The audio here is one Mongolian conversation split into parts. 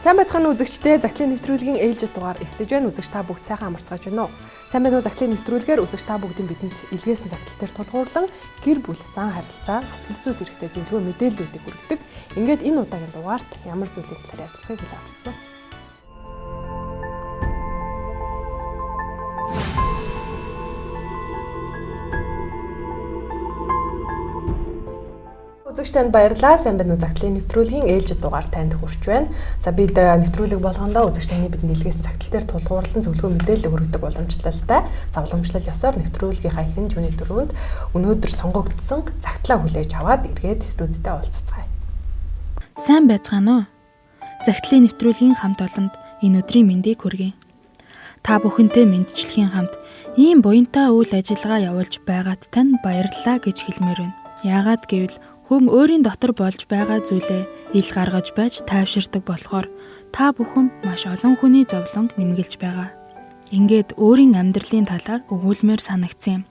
Сайн байцгаана үзэгчдээ, Загтлын нэвтрүүлгийн ээлжид дугаар эхлэж байна. Үзэгч та бүгд сайхан амарцгааж байна уу? Сайн байна уу Загтлын нэвтрүүлгээр үзэгч та бүгдийн бидэнд илгээсэн загтал дээр тулгуурлан гэр бүл, зан харилцаа, сэтгэл зүйд хэрэгтэй зөвлөгөө мэдээллүүдийг хүргэдэг. Ингээд энэ удаагийн дугаарт ямар зүйлийн талаар ярилцахыг хүлээн авчихсан. Үзэгч танд баярлалаа. Сайн байна уу Загтлын нэвтрүүлгийн ээлжид дугаар танд хүрч байна. За бид нэвтрүүлэг болгондоо үзэгч таны бидэнд илгээсэн загтал дээр тулгуурлан зөвлөгөө мэдээлэл хүргэдэг уламжлалтай. За уламжлал ёсоор нэвтрүүлгийнхаа эхэнд юуны дөрөнд өнөөдөр сонгогдсон загтлаа хүлээж аваад эргээд студидтэй уулзцгаая. Сайн байцгаана уу? Загтлын нэвтрүүлгийн хамт олонд энэ өдрийн мэндийг хүргэе. Та бүхэнтэй мэндчлэхийн хамт ийм буянтай үйл ажиллагаа явуулж байгаад тань баярлалаа гэж хэлмээр байна. Яагаад гэвэл хүн өөрийн дотор болж байгаа зүйлээ ил гаргаж байж тайвширдаг болохоор та бүхэн маш олон хүний зовлонг нэмгэлж байгаа. Ингээд өөрийн амьдралын талаар өгүүлмээр санагдсан юм.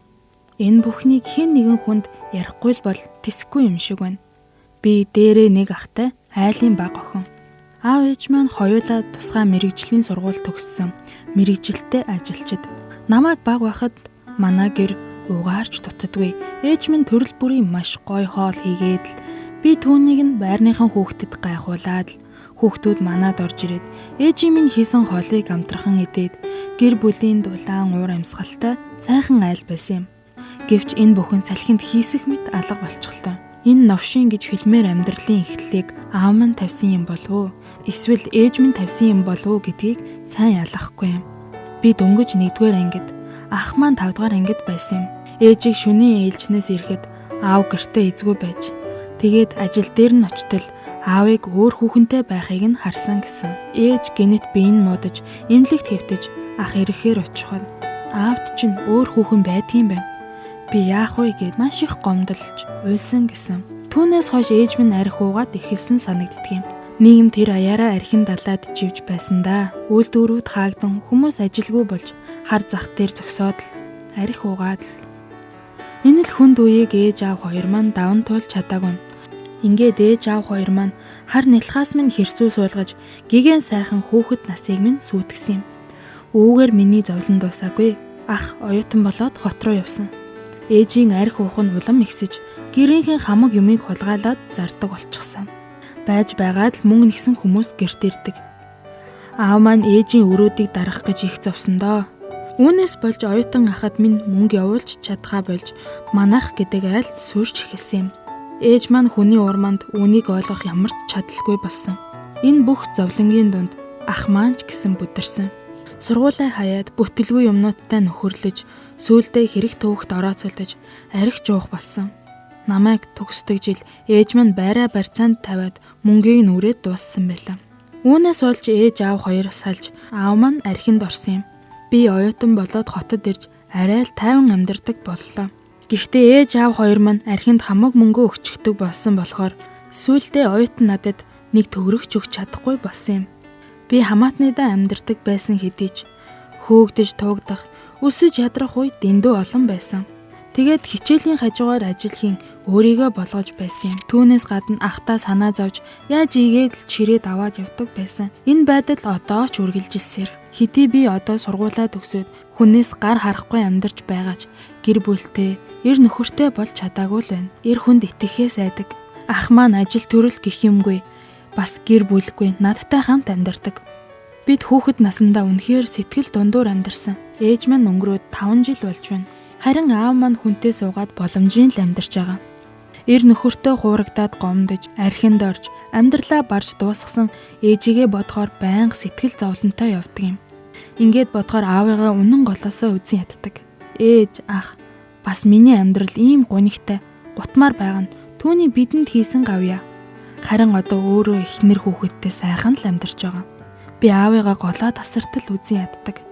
Энэ бүхнийг хэн нэгэн хүнд ярихгүй л бол тэсэхгүй юм шиг байна. Би дээрээ нэг ахтай айлын баг охин. Аав ээж маань хоёулаа тусгай мэргэжлийн сургууль төгссөн мэргэжилтэй ажилчид. Намайг баг байхад манай гэр угаарч дутдаггүй. Ээж минь төрөл бүрийн маш гоё хоол хийгээд л би түүнийг нь байрныхан хүүхдэд гайхуулаад л хүүхдүүд манад орж ирээд ээжийн минь хийсэн хоолыг амтрахан идээд гэр бүлийн дулаан уур амьсгалтай сайхан айл байсан юм. Гэвч энэ бүхэн салхинд хийсэх мэт алга болчихлоо. Энэ новшин гэж хэлмээр амьдралын эхлэлийг аав минь тавьсан юм болов уу? Эсвэл ээж минь тавьсан юм болов уу гэдгийг сайн ялгахгүй юм. Би дөнгөж 1-р ангид, ах маань 5-р ангид байсан юм. Ээжийг шөнийн ээлжнээс ирэхэд аав гэртээ эзгүй байж, тэгээд ажил дээр нь очтол аавыг өөр хүүхэнтэй байхыг нь харсан гэсэн. Ээж гэнэт бие нь муудаж, эмнэлэгт хэвтэж ах ирэхээр очиход аавд чинь өөр хүүхэн байдгийн байна. Би яах вэ гэд маш их гомдолж уйлсан гэсэн. Түүнээс хойш ээж минь арх уугаад эхэлсэн санагддаг юм. Нийгэм тэр аяараа архин далаад живж байсан да. Үйлдвэрүүд хаагдан хүмүүс ажилгүй болж хар зах дээр зогсоод л арх уугаад л. Энэ л хүнд үеийг ээж аав хоёр маань даван туулж чадаагүй. Ингээд ээж аав хоёр маань хар нялхаас минь хэрцүү суулгаж гигэн сайхан хүүхэд насыг минь сүйтгэсэн юм. Үүгээр миний зовлон дуусаагүй. Ах оюутан болоод хот руу явсан. Ээжийн арх уух нь улам ихсэж гэрийнхэн хамаг юмыг хулгайлаад зардаг болчихсон. Байж байгаад л мөнгө нэгсэн хүмүүс гэрт ирдэг. Аав маань ээжийн өрөөдийг дарах гэж их зовсон доо. Үүнээс болж оюутан ахад минь мөнгө явуулж чадхаа болж манах гэдэг айл сүрч эхэлсэн юм. Ээж маань хүний урманд үүнийг ойлгох ямар ч чадалгүй болсон. Энэ бүх зовлонгийн дунд ах маань ч гэсэн бүдэрсэн. Сургуулаа хаяад бүтэлгүй юмнуудтай нөхөрлөж, сүүлдээ хэрэг төвөгт орооцолдож арх жуух болсон. Намайг төгсдөг жил ээж маань байраа барьцаанд тавиад мөнгийг нүрээд дууссан байлаа. Үүнээс болж ээж аав хоёр салж аав маань архинд орсон юм. Би оюутан болоод хотод ирж арай л тайван амьдардаг боллоо. Гэхдээ ээж аав хоёр маань архинд хамаг мөнгөө өгчихдөг болсон болохоор сүүлдээ оюутан надад нэг төгрөгч өгч чадахгүй болсон юм. Би хамаатныдаа амьдардаг байсан хэдий ч хөөгдөж туугдах, өсөж ядрах үе дэндүү олон байсан. Тэгээд хичээлийн хажуугаар ажил хийн өөрийгөө болгож байсан юм. Түүнээс гадна ахтаа санаа зовж яаж ийгээд л чирээд аваад явдаг байсан. Энэ байдал одоо ч үргэлжилсээр. Хэдий би одоо сургуулаа төгсөөд хүнээс гар харахгүй амьдарч байгаа ч гэр бүлтэй, эр нөхөртэй болж чадаагүй л байна. Эр хүнд итгэхээс айдаг. Ах маань ажил төрөл гэх юмгүй. Бас гэр бүлгүй надтай хамт амьдардаг. Бид хүүхэд насандаа үнэхээр сэтгэл дундуур амьдарсан. Ээж маань өнгөрөөд 5 жил болж байна. Харин аав маань хүнтэй суугаад боломжийн л амьдарч байгаа. Эр нөхөртөө хуурагдаад гомдож, архинд орж, амьдралаа барж дуусгасан ээжигээ бодохоор байнга сэтгэл зовлонтой явдаг юм. Ингээд бодохоор аавыгаа үнэн голоосоо үзэн яддаг. Ээж, ах, бас миний амьдрал ийм гунигтай, гутмаар байгаа нь түүний бидэнд хийсэн гавьяа. Харин одоо өөрөө эхнэр хүүхэдтэй сайхан л амьдарч байгаа. Би аавыгаа голоо тасартал үзэн яддаг.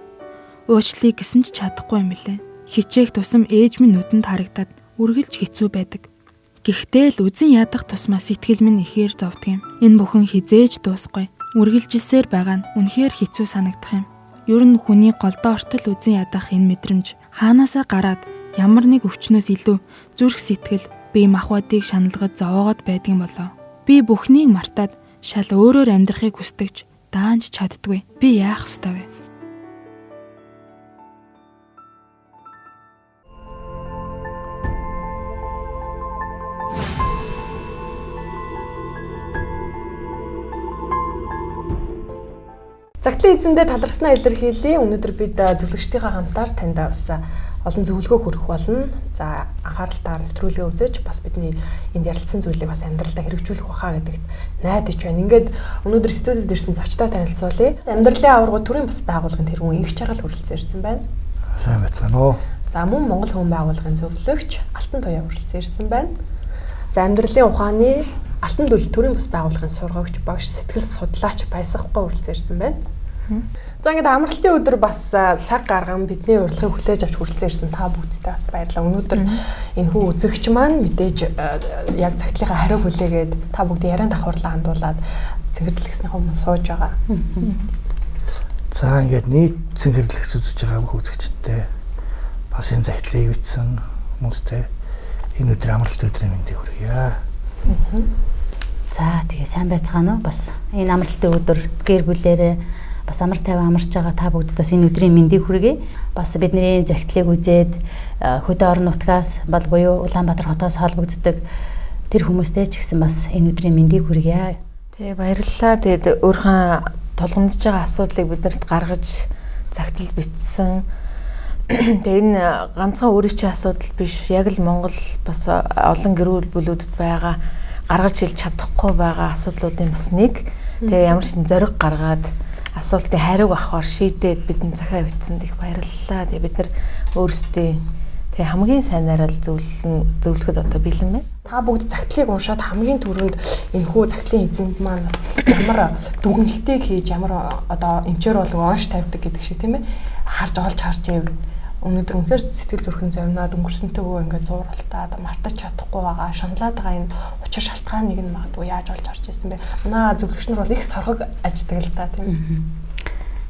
Уучлалыг гэсэн ч чадахгүй юм билээ. Хичээх тусам ээж минь нүдэнд харагдаад үргэлж хэцүү байдаг. Гэхдээ л үзэн ядах тусмаа сэтгэл минь ихээр зовдөг юм. Энэ бүхэн хизээж дуусахгүй. Үргэлжилсээр байгаа нь үнэхээр хэцүү санагдах юм. Ер нь хүний голдоо ортол үзэн ядах энэ мэдрэмж хаанаасаа гараад ямар нэг өвчнөөс илүү зүрх сэтгэл бие махбодыг шаналгаж зовоогоод байдгийн болоо. Би бүхнийг мартаад шал өөрөөр амьдрахыг хүсдэгч даанч чаддгүй. Би яах ёстой вэ? Загтлын эзэндээ талархснаа илэрхийлье. Өнөөдөр бид зөвлөгчдийнхээ хамтаар танд бас олон зөвлөгөө хүргэх болно. За, анхааралтайгаар нэвтрүүлгээ үзэж бас бидний энд ярилцсан зүйлийг бас амьдралдаа хэрэгжүүлэх байхаа гэдэгт найдаж байна. Ингээд өнөөдөр студид ирсэн зочдоо танилцуулъя. Амьдралын аварга төрийн бус байгууллагын тэргүүн Инх Чаргал хүрэлцэн ирсэн байна. Сайн байцгаана уу. За, мөн Монгол хүн байгууллагын зөвлөгч Алтан Туяа хүрэлцэн ирсэн байна. За, амьдралын ухааны Алтан дүл төрийн бус байгууллагын сургагч, багш, сэтгэл судлаач Баясгахгүй хүрэлцэн ирсэн байна. За, ингээд амралтын өдөр бас цаг гарган бидний урилгыг хүлээж авч хүрэлцэн ирсэн та бүгдтэй бас баярлалаа. Өнөөдөр энэ хүү үзэгч маань мэдээж яг загтлынхаа хариу хүлээгээд та бүгдийн яриан давхарлаа хандуулад цэнхэрлэгснийхээ өмнө сууж байгаа. За, ингээд нийт цэнхэрлэгс үзэж байгаа бүх үзэгчдээ бас энэ загтлыг бичсэн хүмүүстэй энэ өдөр амралт өдрийн мэндийг хүргье. За, тэгээ сайн байцгаана уу? Бас энэ амралтын өдөр гэр бүлээрээ бас амар тайван амарч байгаа та бүгдэд бас энэ өдрийн мэндийг хүргэе. Бас бидний загтлыг үзээд хөдөө орон нутгаас бол буюу Улаанбаатар хотоос холбогддог тэр хүмүүстэй ч гэсэн бас энэ өдрийн мэндийг хүргье. Тэгээ баярлалаа. Тэгээд өөрхөн тулгамдж байгаа асуудлыг биднэрт гаргаж загтал бичсэн. Тэгээ энэ ганцхан өөрийн чинь асуудал биш. Яг л Монгол бас олон гэр бүлүүдэд байгаа гаргаж хэлж чадахгүй байгаа асуудлуудын бас нэг. Тэгээ ямар ч зориг гаргаад асуултын хариуг авахар шийдээд бидний захиа бичсэнд их баярлалаа. Тэгээ бид нар өөрсдийн тэгээ хамгийн сайнараа л зөвлөхөд одоо бэлэн байна. Та бүгд загтлыг уншаад хамгийн түрүүнд энэ хүү загтлын эзэнд маань бас ямар дүгнэлтийг хийж, ямар одоо эмчээр болон онш тавьдаг гэдэг шиг тийм ээ харж олж харж ив. Өнөөдөр үнэхээр сэтгэл зүрхэн зовноод өнгөрсөнтэйгөө ингээд зууралтаад мартаж чадахгүй байгаа, шаналаад байгаа энэ учир шалтгааныг нь магадгүй яаж олж харж ирсэн бэ? Манай зөвлөгч нар бол их сорхог аждаг л да тийм.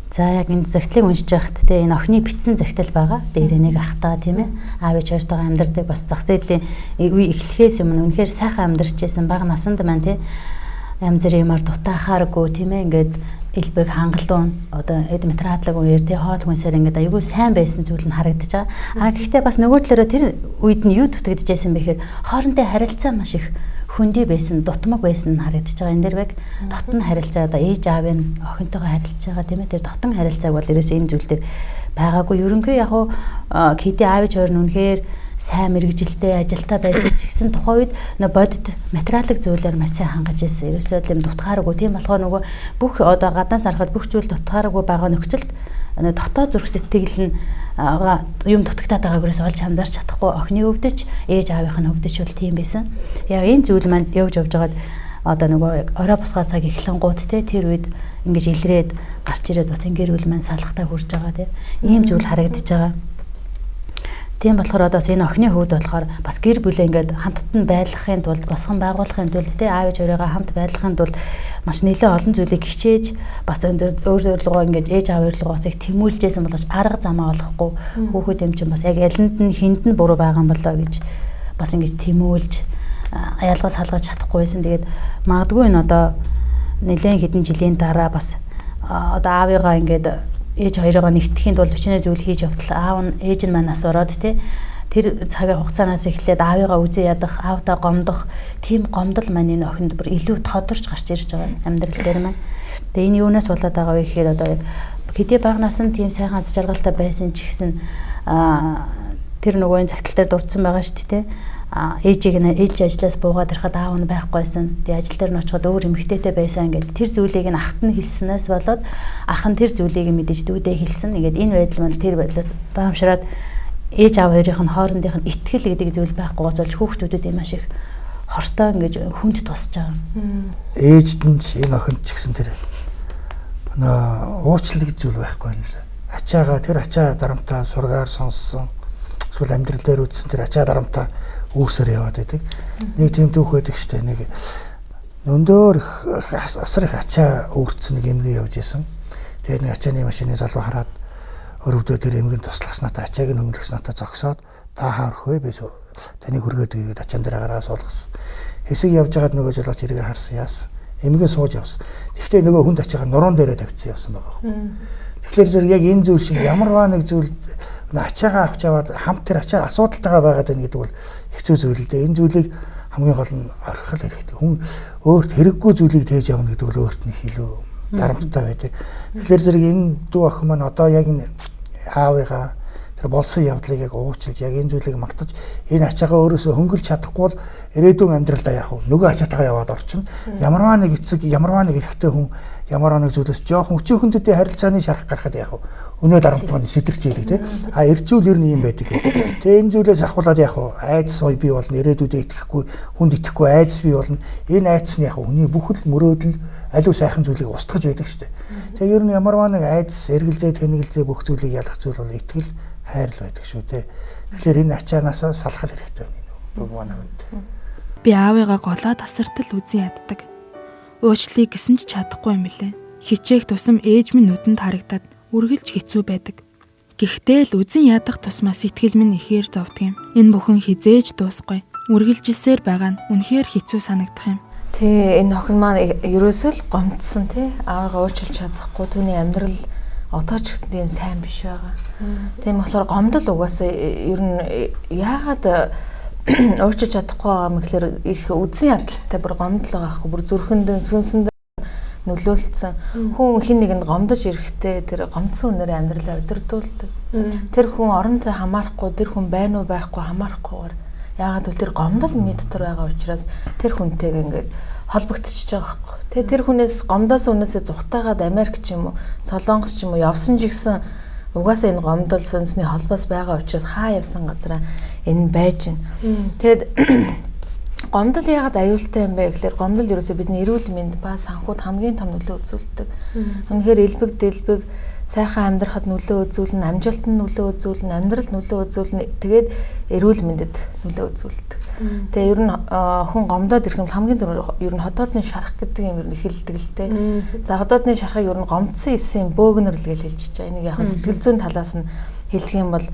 За, яг энэ загтлыг уншиж байхад те энэ охины бичсэн загтал байгаа. Дээрээ нэг ахтаа тийм ээ. Аав ээж хоёртойгоо амьдардаг бас зах зээлийн үе эхлэхээс өмнө үнэхээр сайхан амьдарч байсан бага насанд маань те янз бүрийн юмар дутаахааргүй тийм ээ ингээд элбэг хангалуун одоо эд материалыг үеэр тий хоол хүнсээр ингээд айгүй сайн байсан зүйл нь харагдаж байгаа. А гэхдээ бас нөгөө талаараа тэр үед нь юу дутагдчихсэн бэ гэхээр хоорондын харилцаа маш их хөндөй байсан, дутмаг байсан нь харагдаж байгаа. Энэ дэр баг дотн харилцаа одоо ээж аавын охинтойгоо харилцаж байгаа тийм ээ. Тэр дотн харилцааг бол ерөөсөө энэ зүйл дээр байгаагүй. Ерөнхий яг уу хэдий аав ээж хоёр нь үнэхээр сайн мэргэжилтэй ажилтаа байсан ч гэсэн тухайн үед нөө бодит материалын зүйлээр маш сайн хангаж ирсэн. Ерөөсөө л юм дутгааргүй. Тийм болохоор нөгөө бүх одоо гадаан сархад бүх зүйл дутгааргүй байгаа нөхцөлд дотоод зүрх сэтгэл нь юм дутагтаад байгааг ерөөсөө олж анзаарч чадахгүй. Охины өвдөж, ээж аавынх нь өвдөж бол тийм байсан. Яг энэ зүйл маань явж явж байгаад одоо нөгөө орой босгоо цаг эхлэнгууд те тэр үед ингэж илрээд гарч ирээд бас энэ гэр бүл маань салхтаа хурж байгаа те. Ийм зүйл харагдаж байгаа. Тийм болохоор одоо бас энэ охины хувьд болохоор бас гэр бүлээ ингээд хамтд нь байлгахын тулд, босгон байгуулахын тулд тий аав ээж хоёроо хамт байлгахын тулд маш нэлээд олон зүйлийг хичээж бас өндөр өөр өөрлөгөө ингээд ээж аав хоёрлогоо бас их тэмүүлжсэн боловч арга замаа олохгүй хүүхэд юм чинь бас яг яланд нь хинд нь буруу байгаа юм болоо гэж бас ингэж тэмүүлж ялгаж салгаж чадахгүй байсан. Тэгээд магадгүй энэ одоо нэлээд хэдэн жилийн дараа бас одоо аавыгаа ингээд ээж хоёроо нэгтгэхийн тулд өчнөө зүйл хийж явтал аав нь ээж нь маань нас ороод тий тэр цагийн хугацаанаас эхлээд аавыгаа үзээ ядах, аавдаа гомдох тийм гомдол маань энэ охинд бүр илүү тодорч гарч ирж байгаа амьдрал дээр маань. Тэгээ энэ юунаас болоод байгаа вэ гэхээр одоо яг хэдий бага нас нь тийм сайхан аз жаргалтай байсан ч гэсэн тэр нөгөө энэ загтал дээр дурдсан байгаа шүү дээ. Ээжийг нь ээлж ажлаас буугаад ирэхэд аав нь байхгүй байсан. Тэгээ ажил дээр нь очиход өөр эмэгтэйтэй байсан гэдэг тэр зүйлийг нь ахт нь хэлснээс болоод ах нь тэр зүйлийг мэдэж дүүдээ хэлсэн. Ингээд энэ байдал маань тэр байдлаас даамшраад ээж аав хоёрын нь хоорондынх нь итгэл гэдэг зүйл байхгүйгээс болж хүүхдүүдэд маш их хортой ингэж хүнд тусч байгаа. Ээжд нь ч энэ охинд ч гэсэн тэр уучлал гэж зүйл байхгүй юм л. Ачаага тэр ачаа дарамтаа сургаар сонссон. Эсвэл амьдрал дээр үзсэн тэр ачаа дарамтаа үүсээр яваад байдаг. Нэг тийм түүх байдаг шүү дээ. Нэг өндөр асар их ачаа өөрцсөн нэг эмгэн явж исэн. Тэгээд нэг ачааны машины залуу хараад өрөвдөө тэр эмгэн туслахснаатай ачааг нь хөнгөлгснаатай зогсоод та хаа өрөх вэ? Би таныг хүргээд өгье гэдээ ачаан дээр гараа суулгасан. Хэсэг явж байгаад нөгөө жолооч эргээ харсан яасан. Эмгэн сууж явсан. Тэгэхдээ нөгөө хүнд ачаагаа нуруунд дээрээ тавьчихсан явсан байгаа байхгүй. Тэгэхээр зэрэг яг энэ зүйл шиг ямарваа нэг зүйл ачаагаа авч яваад хамт тэр ачаа асуудалтайгаа байгаад байна гэдэг бол хэцүү зүйл л дээ. Энэ зүйлийг хамгийн гол нь орхих хэрэгтэй. Хүн өөрт хэрэггүй зүйлийг тээж явна гэдэг бол өөрт нь илүү дарамттай байдаг. Тэгэхээр зэрэг энэ дүү охин маань одоо яг энэ аавыгаа тэр болсон явдлыг яг уучлж, яг энэ зүйлийг мартаж, энэ ачаагаа өөрөөсөө хөнгөлж чадахгүй бол ирээдүйн амьдралдаа яг нөгөө ачаатайгаа яваад орчихно. Ямарваа нэг эцэг, ямарваа нэг эрэгтэй хүн ямарваа нэг зүйлээс жоохон өчүүхэн төдий харилцааны шарах гарахад яг өнөө дарамт маань сэтэрч идэг тий. А эрчүүл ер нь юм байдаг. Тэгээ энэ зүйлээс ахуулаад яг айдас ой бий болно, ирээдүйдээ итгэхгүй, хүнд итгэхгүй айдас бий болно. Энэ айдас нь яг хүний бүхэл мөрөөдөл, аливаа сайхан зүйлийг устгаж байдаг шүү дээ. Тэгээ ер нь ямарваа нэг айдас, эргэлзээ, тэнэгэлзээ бүх зүйлийг ялах зүйл бол итгэл, хайр л байдаг шүү дээ. Тэгэхээр энэ ачаанаасаа салах хэрэгтэй байна энэ бүх манай хүнд. Би аавыгаа голоо тасартал үзэн яддаг. Уучлалыг гэсэн ч чадахгүй юм билээ. Хичээх тусам ээж минь нүдэнд харагдаад үргэлж хэцүү байдаг. Гэхдээ л үзэн ядах тусмаа сэтгэл минь ихээр зовдөг юм. Энэ бүхэн хизээж дуусгүй. Үргэлжилсээр байгаа нь үнэхээр хэцүү санагдах юм. Тий, энэ охин маань ерөөсөө л гомдсон тий. Аавыгаа уучлж чадахгүй, түүний амьдрал одоо ч гэсэн тийм сайн биш байгаа. Тийм болохоор гомдол угаасаа ер нь яагаад уучлж чадахгүй байгаа юм гэхээр их үзэн ядалтай бүр гомдол байгаа хгүй, бүр зүрхэндэн сүнсэнд нөлөөлцсөн. Хүн хин нэгэнд гомдож ирэхдээ тэр гомдсон хүнээрээ амьдралаа удирдуулдаг. Тэр хүн орон зай хамаарахгүй, тэр хүн байна уу байхгүй хамаарахгүйгээр яагаад гэвэл тэр гомдол миний дотор байгаа учраас тэр хүнтэйг ингээд холбогдчихж байгаа байхгүй. Тэгээ тэр хүнээс гомдоос үнээсээ зүхтаагаад Америк ч юм уу, Солонгос ч юм уу явсан ч гэсэн угаасаа энэ гомдол сүнсний холбоос байгаа учраас хаа явсан газараа энэ байж байна. Тэгээд гомдол яагаад аюултай юм бэ гэхээр гомдол ерөөсөө бидний эрүүл мэнд ба санхуд хамгийн том нөлөө үзүүлдэг. Үнэхээр элбэг дэлбэг сайхан амьдрахад нөлөө үзүүлнэ, амжилтанд нөлөө үзүүлнэ, амьдрал нөлөө үзүүлнэ. Тэгээд эрүүл мэндэд нөлөө үзүүлдэг. Тэгээ ер нь хүн гомдоод ирэх юм хамгийн түрүү ер нь хотоодны шарах гэдэг юм ер нь эхэлдэг л дээ. За хотоодны шарахыг ер нь гомдсон эсийн бөөгнөрл гэж хэлж байгаа. Энийг яг сэтгэл зүйн талаас нь хэлэх юм бол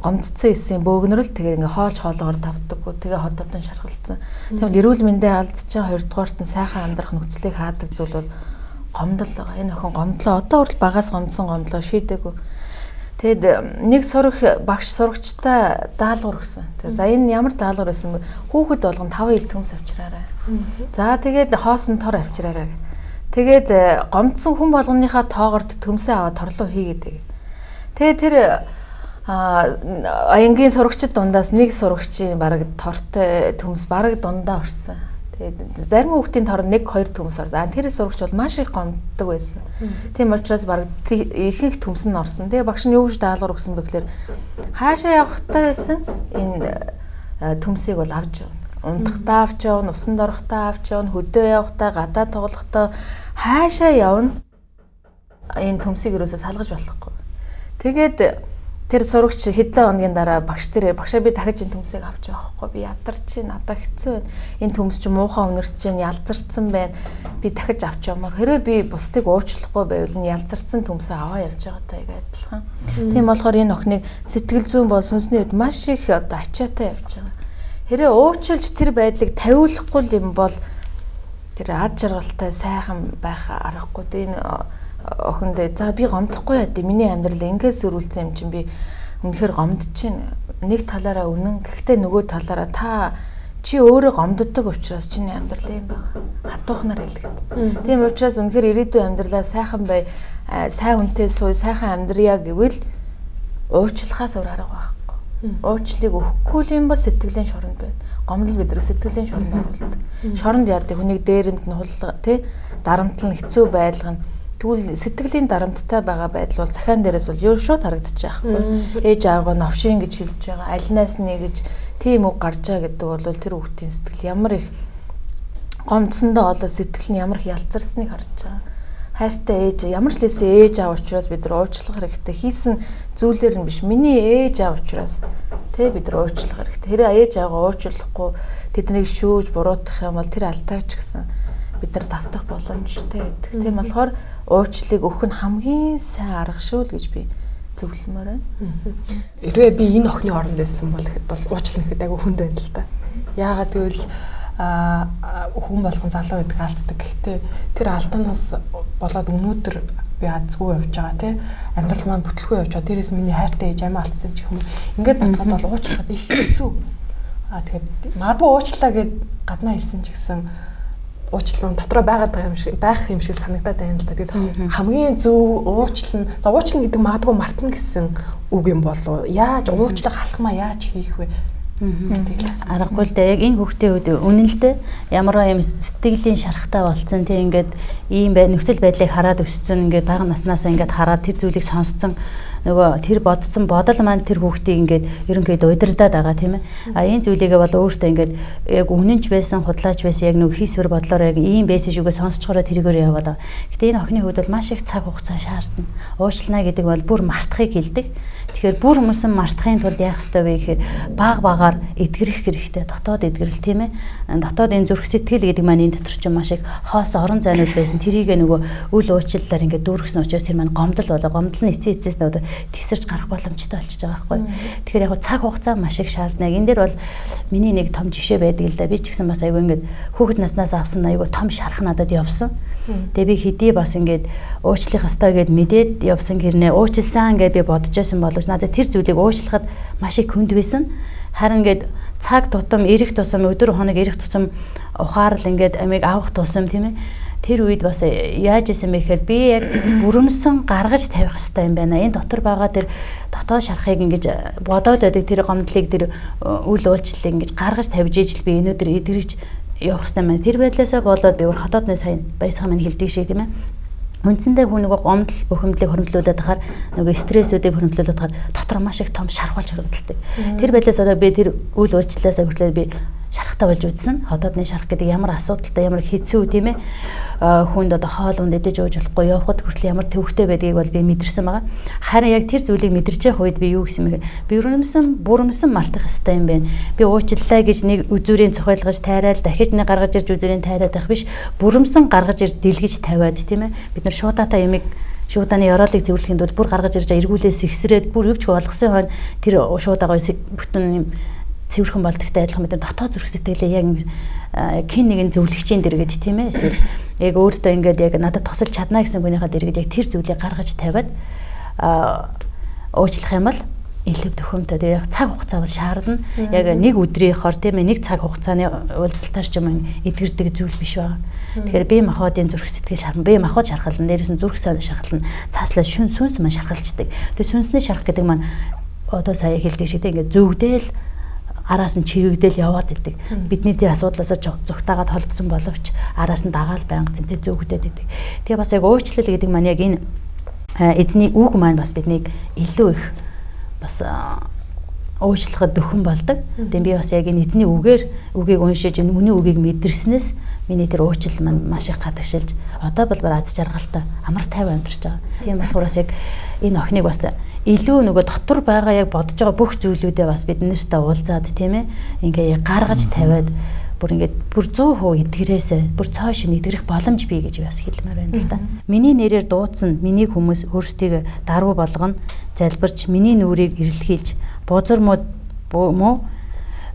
гомдсон эсийн бөөгнөрл тэгээ ингээ хоолж хоолоогоор тавдаггүй. Тэгээ хотоодны шархалцсан. Тэгвэл эрүүл мэндээ алдчихсан, хоёрдугаарт нь сайхан амьдрах нөхцөлийг хаадаг зүйл бол гомдол байгаа. Энэ охин гомдлоо. Одоо хүртэл багаас гомдсон гомдлоо шийдээгүй. Тэгэд нэг сурах багш сурагчтай даалгавар өгсөн. Тэгээ за энэ ямар даалгавар байсан бэ? Хүүхэд болгон 5 ил төмс авчираарай. За тэгээд хоосон тор авчираарай. Тэгээд гомдсон хүн болгоныхаа тоогорт төмсөө аваад торлоо хийгээд. Тэгээд тэр аянгийн сурагчид дундаас нэг сурагчийн бараг тортой төмс бараг дундаа орсон. Тэгээд зарим хүүхдийн тор 1 2 төмс орсон. Тэр сурагч бол маш их гомддог байсан. Тийм учраас бараг ихэнх төмс нь орсон. Тэгээ багш нь юу гэж даалгавар өгсөн бэ гэхээр хаашаа явахтай байсан энэ төмсийг бол авч явна. Унтахтаа авч явна, усанд орохдоо авч явна, хөдөө явахдаа, гадаа тоглохдоо хаашаа явна. Энэ төмсийг ерөөсөө салгаж болохгүй. Тэгээд тэр сурагч хэдэн хоногийн дараа багш дээр багшаа би дахиж энэ төмсийг авч явахгүй, би ядарч байна, надад хэцүү байна. Энэ төмс чи муухай үнэрч байна, ялзарцсан байна. Би дахиж авч явмаар. Хэрвээ би бусдыг уучлахгүй байвал энэ ялзарцсан төмсөө аваа явж байгаатай яг адилхан. Тийм болохоор энэ охиныг сэтгэл зүйн бол сүнсний хувьд маш их одоо ачаатай явж байгаа. Хэрвээ уучлж тэр байдлыг тавиулахгүй юм бол тэр ад жаргалтай сайхан байх аргагүй. Энэ охинд за би гомдохгүй яа дээ. Миний амьдрал ингээд сөрүүлсэн юм чинь би үнэхээр гомдож чинь. Нэг талаараа үнэн, гэхдээ нөгөө талаараа та чи өөрөө гомддог учраас чиний амьдрал юм байна. Хатуухнаар хэлгээд. Тийм учраас үнэхээр ирээдүйн амьдралаа сайхан бай, сайн хүнтэй сууй, сайхан амьдрья гэвэл уучлахаас өөр арга байхгүй. Уучлалыг өгөхгүй юм бол сэтгэлийн шоронд байна. Гомдол бид нар сэтгэлийн шоронд оруулдаг. Шоронд яадаг хүнийг дээрэмд нь хулга тий дарамтлан хэцүү байлгана. Тэгвэл сэтгэлийн дарамттай байгаа байдал бол захиан дээрээс бол юу шууд харагдчих байхгүй. Ээж аавгаа новшин гэж хэлж байгаа, алинаас нэ гэж тийм үг гарч байгаа гэдэг бол тэр хүүхдийн сэтгэл ямар их гомдсондоо болоо сэтгэл нь ямар их ялзарсныг харж байгаа. Хайртай ээж ямар ч лээсэн ээж аав учраас бид нар уучлах хэрэгтэй. Хийсэн зүйлээр нь биш, миний ээж аав учраас тэ бид нар уучлах хэрэгтэй. Хэрэг ээж аавгаа уучлахгүй тэднийг шүүж буруутгах юм бол тэр алдаач гэсэн бид нар давтах боломжтой байдаг. Тийм болохоор уучлалыг өгөх нь хамгийн сайн арга шүү л гэж би зөвлөмөр байна. Хэрвээ би энэ охины оронд байсан бол гэхэд бол уучлах гэхэд айгүй хүнд байна л да. Яагаад гэвэл Хүн болгон залуу байдаг алддаг. Гэхдээ тэр алдаанаас болоод өнөөдөр би азгүй явж байгаа тий. Амьдрал маань бүтлгүй явж байгаа. Дээрээс миний хайртай ээж амиа алдсан ч юм. Ингээд бодоход бол уучлахад их хэцүү. Тэгээд магадгүй уучлаа гэд гаднаа хэлсэн ч гэсэн уучлал нь дотроо байгаад байгаа юм шиг байх юм шиг санагдаад байна л да. Тэгээд хамгийн зөв уучлал нь за уучлал гэдэг магадгүй мартна гэсэн үг юм болов. Яаж уучлах алхмаа яаж хийх вэ? Аргагүй л дээ. Яг энэ хүүхдийн үед үнэн л дээ. Ямар юм сэтгэлийн шарахтай болцсон тийм ингээд ийм бай нөхцөл байдлыг хараад өссөн ингээд бага наснаасаа ингээд хараад тэр зүйлийг сонсцсон нөгөө тэр бодсон бодол маань тэр хүүхдийг ингээд ерөнхийдөө удирдаад байгаа тийм ээ. А энэ зүйлийгээ бол өөртөө ингээд яг үнэнч байсан, худлаач байсан яг нөгөө хийсвэр бодлоор яг ийм байсан шүүгээ сонсцохороо тэргээр яваад байгаа. Гэтэ энэ охины хувьд бол маш их цаг хугацаа шаардна. Уучлана гэдэг бол бүр мартахыг хэлдэг. Тэгэхээр бүр хүмүүсэн мартахын тулд яах ёстой вэ гэхээр баг багаар эдгэрэх хэрэгтэй. Дотоод эдгэрэл тийм ээ. Дотоод энэ зүрх сэтгэл гэдэг маань энэ дотор ч маш их хоос орон зайнууд байсан. Тэрийгэ нөгөө үл уучлалаар ингээд дүүргэсэн учраас тэр маань гомдол болоо. Гомдол нь эцсийн эцэс нөгөө тесэрч гарах боломжтой болчихж байгаа байхгүй. Тэгэхээр яг цаг хугацаа маш их шаардна. Энэ дээр бол миний нэг том жишээ байдаг л да. Би ч гэсэн бас айгүй ингээд хүүхэд наснаас авсан айгүй том шарах надад явсан. Тэгээ би хэдий бас ингээд уучлах ёстой гэд мэдээд явсан хэрнээ уучлсан гэд би бодож байсан боловч надад тэр зүйлийг уучлахад маш их хүнд байсан. Харин ингээд цаг тутам ирэх тусам өдөр хоног ирэх тусам ухаарл ингээд амийг авах тусам тийм ээ. Тэр үед бас яаж исэн бэ гэхээр би яг бүрэмсэн гаргаж тавих ёстой юм байна. Энэ дотор байгаа тэр дотоод шарахыг ингэж бодоод байдаг тэр гомдлыг тэр үл уучлалыг ингэж гаргаж тавьж ижил би өнөөдөр эдгэрч явах ёстой юм байна. Тэр байдлаасаа болоод би өөр хотоодны сайн баясгаа минь хэлдэг шиг тийм ээ. Үндсэндээ хүн нөгөө гомдол бухимдлыг хөрөмтлүүлээд хахаар нөгөө стрессүүдийг хөрөмтлүүлээд хахаар дотор маш их том шарх болж хөрөмтөлдөг. Тэр байдлаас одоо би тэр үл уучлалаасаа хүртлээр би шарахтай болж үзсэн. Хотоодны шарах гэдэг ямар асуудалтай, ямар хэцүү тийм ээ. Хүнд одоо хоол унд идэж ууж болохгүй явхад хүртэл ямар төвөгтэй байдгийг бол би мэдэрсэн байгаа. Харин яг тэр зүйлийг мэдэрч явах үед би юу гэсэн бэ? Би өрөмсөн, бүрэмсэн мартах ёстой юм байна. Би уучлалаа гэж нэг үзүүрийн цохилгож тайраал дахиж нэг гаргаж ирж үзүүрийн тайраад байх биш. Бүрэмсэн гаргаж ирж дэлгэж тавиад тийм ээ. Бид нар шуудатай ямиг шуудааны ёроолыг цэвэрлэхийн тулд бүр гаргаж ирж эргүүлээ сэгсрээд бүр юу ч болгосон хойно тэр шуудагаа бүтэн юм цэвэрхэн болдогтой адилхан бид дотоод зүрх сэтгэлээ яг кин нэгэн зөвлөгчийн дэргэд тийм ээ эсвэл яг өөртөө ингээд яг надад тусалж чадна гэсэн хүнийхээ дэргэд яг тэр зүйлийг гаргаж тавиад уучлах юм бол илүү төхөмтэй. Тэгээ яг цаг хугацаа бол шаардна. Яг нэг өдрийнхоор тийм ээ нэг цаг хугацааны уулзалтаар ч юм эдгэрдэг зүйл биш байгаа. Тэгэхээр бие махбодын зүрх сэтгэл шархан, бие махбод шархална, дээрээс нь зүрх шархална, цаашлаа шүн сүнс маань шархалчдаг. Тэгээ сүнсний шарах гэдэг маань одоо сая хэлдэг шиг тийм ингээд зүгдэл араас нь чигэгдэл яваад идэг. Бидний тэр асуудлаасаа зүгтаагаад холдсон боловч араас нь дагаал байнга зэнтэй зүгдээд идэг. Тэгээ бас яг уучлал гэдэг маань яг энэ эзний үг маань бас биднийг илүү их бас уучлахад дөхөн болдог. Тэгээ би бас яг энэ эзний үгээр үгийг уншиж энэ үнийн үгийг мэдэрснээс миний тэр уучлал маань маш их гадагшилж одоо бол аз жаргалтай амар тайван амьдарч байгаа. Тийм болохоор бас яг энэ охиныг бас илүү нөгөө дотор байгаа яг бодож байгаа бүх зүйлүүдээ бас бид нартай уулзаад тийм ээ ингээ гаргаж тавиад бүр ингээд бүр 100% эдгэрээсээ бүр цоо шин эдгэрэх боломж бий гэж бас хэлмээр байна л да. Миний нэрээр дуудсан миний хүмүүс өөрсдийг даруй болгоно залбирч миний нүрийг эрэлхийлж бузар муу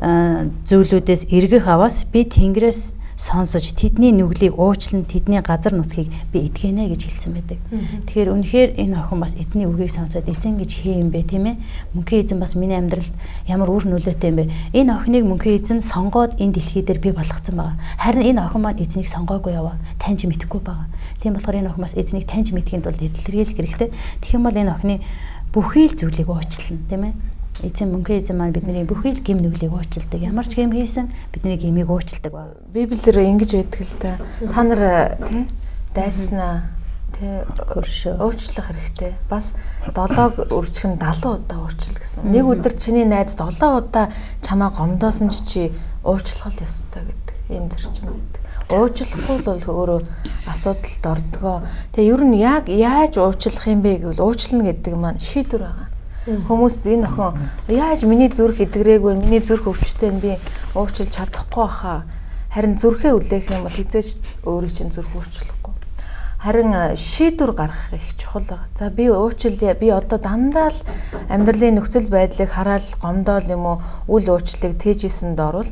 зүйлүүдээс эргэх аваас би Тэнгэрээс сонсож тэдний нүглийг уучлан тэдний газар нутгийг би эдгэнэ гэж хэлсэн байдаг. Тэгэхээр үнэхээр энэ охин бас эзний үгийг сонсоод эзэн гэж хээ юм бэ тийм ээ? Мөнхийн эзэн бас миний амьдралд ямар үр нөлөөтэй юм бэ? Энэ охиныг мөнхийн эзэн сонгоод энэ дэлхий дээр бий болгоцсон байгаа. Харин энэ охин маань эзнийг сонгоогүй яваа. Таньж мэдэхгүй байгаа. Тийм болохоор энэ охин бас эзнийг таньж мэдэхийн тулд эргэлрэл хэрэгтэй. Тэгэх юм бол энэ охины бүхий л зүйлийг уучлана тийм ээ? Эзэн мөнхийн эзэн маань бидний бүхий л гим нүглийг уучилдаг. Ямар ч гим хийсэн бидний гимийг уучилдаг ба. Библиэр ингэж байдаг л да. Та нар тий дайснаа тий уучлах хэрэгтэй. Бас 7-ог үржих нь 70 удаа уурчил гэсэн. Нэг өдөр чиний найз 7 удаа чамаа гомдоосон ч чи уучлах л ёстой гэдэг. Энэ зарчим гэдэг. Уучлахгүй бол өөрөө асуудалд ордгоо. Тэгээ ер нь яг яаж уучлах юм бэ гэвэл уучлана гэдэг маань шийдвэр байгаа. Хүмүүс энэ охин яаж миний зүрх эдгэрээгүй, миний зүрх өвчтэй нь би уучлж чадахгүй баха. Харин зүрхээ үлээх юм бол хизээж өөрөө чинь зүрх уучлахгүй. Харин шийдвэр гаргах их чухал байгаа. За би уучлая. Би одоо дандаа л амьдралын нөхцөл байдлыг хараал гомдоол юм уу үл уучлалыг тээжсэн дорвол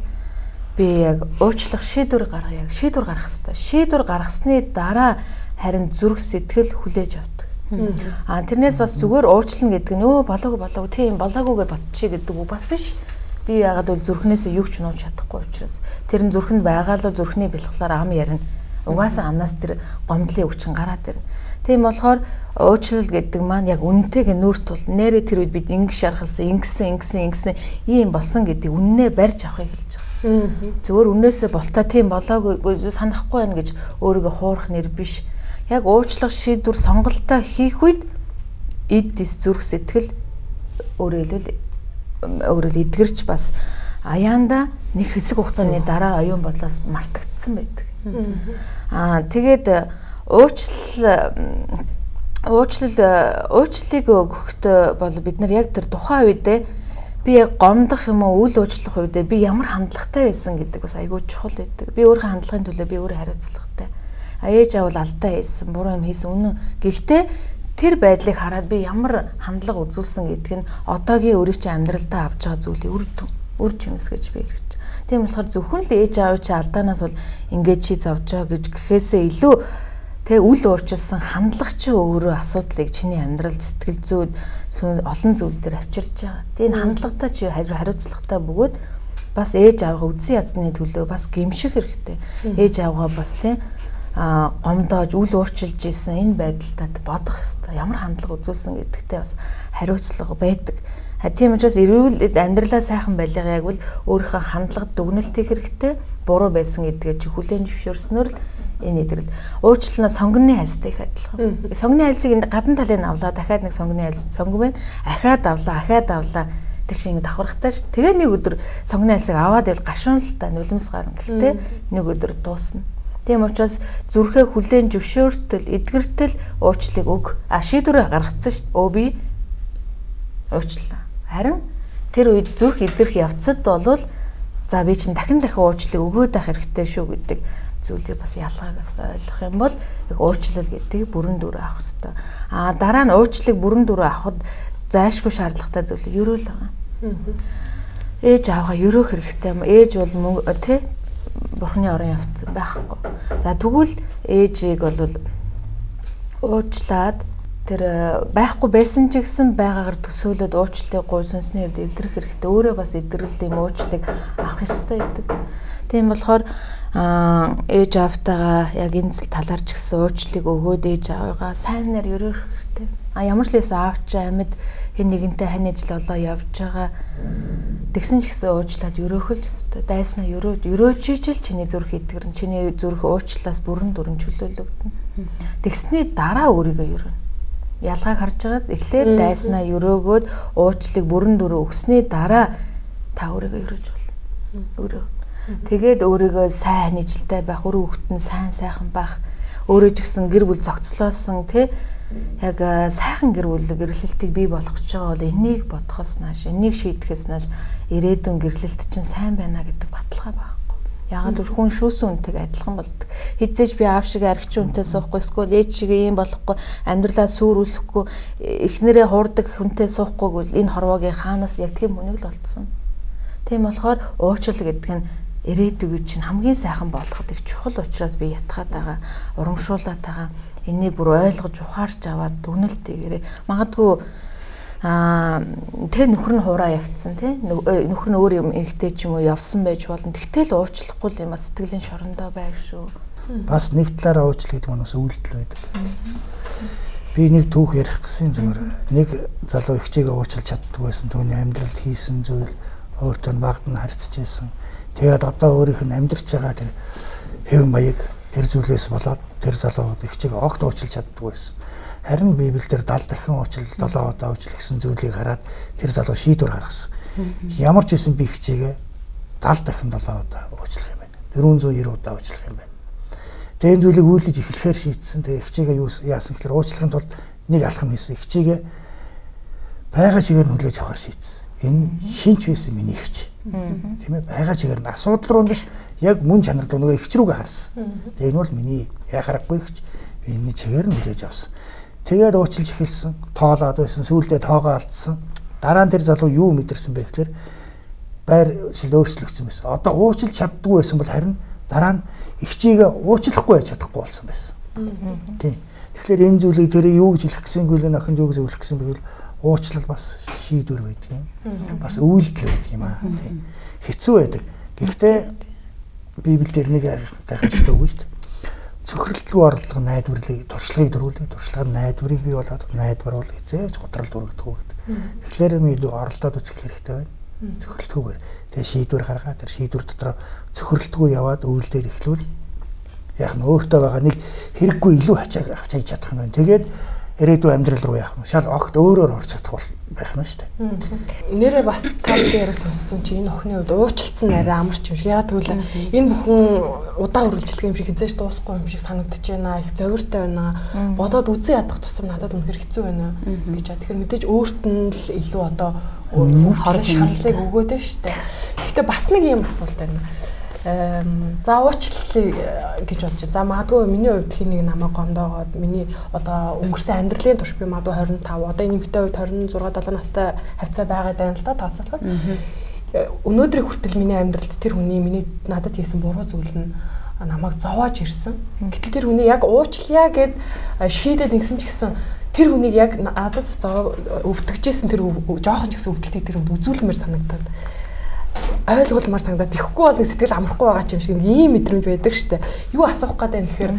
Би яг уучлах шийдвэр гаргая. Шийдвэр гаргах хэрэгтэй. Шийдвэр гаргасны дараа харин зүрх сэтгэл хүлээж авдаг. Тэрнээс бас зүгээр уучлна гэдэг нь болоогүй болоогүй тийм болоогүй гэж бодчихъя гэдэг үг бас биш. Би яагаад бол зүрхнээсээ юу ч нууж чадахгүй учраас тэр нь зүрхэнд байгаа л зүрхний бэлхлаар ам ярина. Угаасаа амнаас тэр гомдлын үг чинь гараад ирнэ. Тийм болохоор уучлал гэдэг маань яг үнэнтэйгээ нүүр тул нэрээ тэр үед бид ингэ шархалсан, ингэсэн, ингэсэн, ингэсэн ийм болсон гэдгийг үннээ барьж авахыг хэлж байгаа. Зүгээр үннээсээ болтой тийм болоогүй санахгүй байна гэж өөрийгөө хуурах нэр биш. Яг уучлах шийдвэр сонголтоо хийх үед эд дэс зүрх сэтгэл өөрөөр хэлбэл эдгэрч бас аяанда нэг хэсэг хугацааны дараа оюун бодлоос мартагдсан байдаг. Тэгээд уучлалыг өгөхдөө бол бид нар яг тэр тухайн үедээ би яг гомдох юм уу үл уучлах үедээ би ямар хандлагатай байсан гэдэг бас айгүй чухал байдаг. Би өөрийнхөө хандлагын төлөө би өөрөө хариуцлагатай. Ээж аав бол алдаа хийсэн, буруу юм хийсэн үнэн. Гэхдээ тэр байдлыг хараад би ямар хандлага үзүүлсэн гэдэг нь одоогийн өөрийн чинь амьдралдаа авч байгаа зүйлийг үр жимс гэж би хэлж. Тийм болохоор зөвхөн л ээж аав чи алдаанаас бол ингээд чи зовж байгаа гэж гэхээсээ илүү тэг үл уучлсан хандлага чи өөрөө асуудлыг чиний амьдрал сэтгэл зүйд олон зүйл дээр авчирч байгаа. Тэг энэ хандлагатай чи хариуцлагатай бөгөөд бас ээж аавгаа үдсэн язны төлөө бас гэмших хэрэгтэй. Ээж аавгаа бас тийм гомдоож үл уурчилж исэн энэ байдалтай бодох ёстой. Ямар хандлага үзүүлсэн гэдэгтээ бас хариуцлага байдаг. Тийм учраас эрүүл амьдралаа сайхан байлгаа яг бол өөрийнхөө хандлага дүгнэлт хийх хэрэгтэй. Буруу байсан гэдгээ чи хүлээн зөвшөөрснөөр л энэ эдгэрэл. Уучлал нь сонгоны хальстай их адилхан. Сонгоны хальсыг гадна талыг нь авлаа, дахиад нэг сонгоны хальс сонгон байна. Ахаад авлаа, ахаад авлаа. Тэр чинь ингэ давхархтай ш. Тэгээ нэг өдөр сонгоны хальсыг аваад байвал гашуун л та нулимс гарна. Гэхдээ нэг өдөр дуусна. Тийм учраас зүрхээ хүлээн зөвшөөртөл, эдгэртэл уучлалыг өг. Шийдвэрээ гаргацсан ш. Би уучлаа. Харин тэр үед зүрх эдгэрх явцад болвол за би чинь дахин дахин уучлалыг өгөөд байх хэрэгтэй шүү гэдэг зүйлийг бас ялгааг бас ойлгох юм бол яг уучлал гэдгийг бүрэн дүрээ авах хэрэгтэй. Дараа нь уучлалыг бүрэн дүрээ авахд зайлшгүй шаардлагатай зүйл ерөөл байгаа. Ээж аавгаа ерөөх хэрэгтэй юм. Ээж бол мөнгө тий бурхны орон явц байхгүй. За тэгвэл ээжийг бол уучлаад тэр байхгүй байсан ч гэсэн байгаагаар төсөөлөд уучлалыг гуй сүнсний хувьд эвлэрэх хэрэгтэй. Өөрөө бас эдгэрэл юм уучлалыг авах ёстой гэдэг. Тийм болохоор ээж аавтайгаа яг энэ зүйл талаар ч гэсэн уучлалыг өгөөд ээж аавыгаа сайнаар ерөөх хэрэгтэй. Ямар ч лээс аав чи амьд хэн нэгэнтэй хань ижил олоо явж байгаа. Тэгсэн ч гэсэн уучлаад ерөөх л ёстой. Дайснаа ерөөж ижил чиний зүрх эдгэрэн, чиний зүрх уучлалаас бүрэн дүрэн чөлөөлөгдөнө. Тэгсний дараа өөрийгөө ерөөнө. Ялгааг харж байгааз эхлээд дайснаа ерөөгөөд уучлалыг бүрэн дүрэн өгсөний дараа та өөрийгөө ерөөж болно. Өөрөө. Тэгээд өөрийгөө сайн ижилтэй байх, өрөө хөвгт нь сайн сайхан байх, өөрөө ч гэсэн гэр бүл зохицлоосон тий яг сайхан гэр бүл гэрлэлтийг бий болгож байгаа бол энийг бодохоос нааш, энийг шийдэхээс нааш ирээдүйн гэрлэлт чинь сайн байна гэдэг баталгаа байхгүй. Яагаад гэвэл хүн шүүсэн үнтэйг адилхан болдог. Хизээж би аав шиг архич үнтэй суухгүй, эсвэл ээж шиг ийм болохгүй, амьдралаа сүрүүлэхгүй, эхнэрээ хуурдаг хүнтэй суухгүй гэвэл энэ хорвоогийн хаанаас яг тийм хүнийг л олдсон. Тийм болохоор уучлал гэдэг нь ирээдүйг чинь хамгийн сайхан болгоход их чухал учраас би ятгаад байгаа, урамшуулаад байгаа. Энийг бүр ойлгож ухаарч аваад дүгнэлт хийгээрэй. Магадгүй тэ нөхөр нь хуураа явцсан тий нөхөр нь өөр юм эмэгтэй ч юм уу явсан байж болно. Тэгтэл уучлахгүй юм а сэтгэлийн шорондоо байр шүү. Бас нэг талаараа уучлал гэдэг нь бас үйлдэл байдаг. Би нэг түүх ярих гэсэн зүгээр. Нэг залуу эгчийгээ уучлж чаддаггүй байсан. Түүний амьдралд хийсэн зүйл өөртөө багт нь харьцаж байсан. Тэгээд одоо өөрийнх нь амьдарч байгаа тэр хэв маяг тэр зүйлээс болоод тэр залуу эгчийгээ огт уучлж чаддаггүй байсан. Харин Библиэлд 70 дахин уучлал, 7 удаа уучлал гэсэн зүйлийг хараад тэр залуу шийдвэр гаргасан. Ямар ч байсан би эгчийгээ 70 дахин 7 удаа уучлах юм байна. 490 удаа уучлах юм байна. Тэгээ энэ зүйлийг үйлдэж эхлэхээр шийдсэн. Тэгээ эгчийгээ юу яасан гэхээр уучлахын тулд нэг алхам хийсэн. Эгчийгээ байгаа чигээр нь хүлээж авахар шийдсэн. Энэ шинч байсан миний эгч. Тийм ээ, байгаа чигээр нь асуудал руу биш, яг мөн чанар руу нөгөө эгч рүүгээ харсан. Тэгээ энэ бол миний яхаарахгүй эгч. Би энэ чигээр нь хүлээж авсан. Тэгээд уучлж эхэлсэн, тоолоод байсан, сүүлдээ тоогоо алдсан. Дараа нь тэр залуу юу мэдэрсэн бэ гэхээр Байр шил өөрчлөгдсөн байсан. Одоо уучлж чаддгүй байсан бол харин дараа нь эгчийгээ уучлахгүй байж чадахгүй болсон байсан. Тийм. Тэгэхээр энэ зүйлийг тэр юу гэж хэлэх гэсэн гэлээ охин юу гэж зөвлөх гэсэн бэ гэвэл уучлал бас шийдвэр байдаг юм. Бас үйлдэл байдаг юм аа. Тийм. Хэцүү байдаг. Гэхдээ Библиэлд нэг гайхамшигтай үг шүү дээ. Цөхрөлтгүй орлого найдварлыг, туршлагыг дөрвүүлдэг. Туршлага нь найдварыг бий болгоод найдвар бол хизээж гутралд өргөдөггүй гэдэг. Тэгэхээр юм илүү оролдоод үзэх хэрэгтэй байна. Цөхрөлтгүйгээр. Тэгээ шийдвэр гаргаад тэр шийдвэр дотор цөхрөлтгүй яваад үйлдэл эхлүүл яг нь өөртөө байгаа нэг хэрэггүй илүү ачааг авч хийж чадах юм байна. Тэгээд ирээдүйн амьдрал руу яах нь шал огт өөрөөр орж чадах бол байх нь шүү дээ. Нэрээ бас та бүхэн яриаг сонссон чи энэ охины хувьд уучлалцсан арай амарч юм шиг. Яа тэгвэл энэ бүхэн удаан үргэлжлэх юм шиг хизээж дуусахгүй юм шиг санагдаж байна. Их зовиртой байна. Бодоод үзэн ядах тусам надад үнэхэр хэцүү байна гэж. Тэгэхээр мэдээж өөрт нь л илүү одоо хор шаналлыг өгөөд байна шүү дээ. Гэхдээ бас нэг юм асуулт байна. За уучлалыг гэж бодчих. За магадгүй миний хувьд хин нэг намайг гомдоогоод миний одоо өнгөрсөн амьдралын турш би магадгүй 25 одоо энэ эмэгтэй хувьд 26 7 настай хавцаа байгаад байна л да тооцоолоход. Өнөөдрийг хүртэл миний амьдралд тэр хүний миний надад хийсэн буруу зүйл нь намайг зовоож ирсэн. Гэтэл тэр хүний яг уучлая гэд шийдээд ингэсэн ч гэсэн тэр хүнийг яг надад өвтгөжсэн тэр жоохон ч гэсэн өвдөлтийг тэр хүнд үзүүлмээр санагдаад ойлголмоор санагдаад тэхгүй бол нэг сэтгэл амрахгүй байгаа ч юм шиг нэг ийм мэдрэмж байдаг штэ. Юу асуух гээд байна гэхээр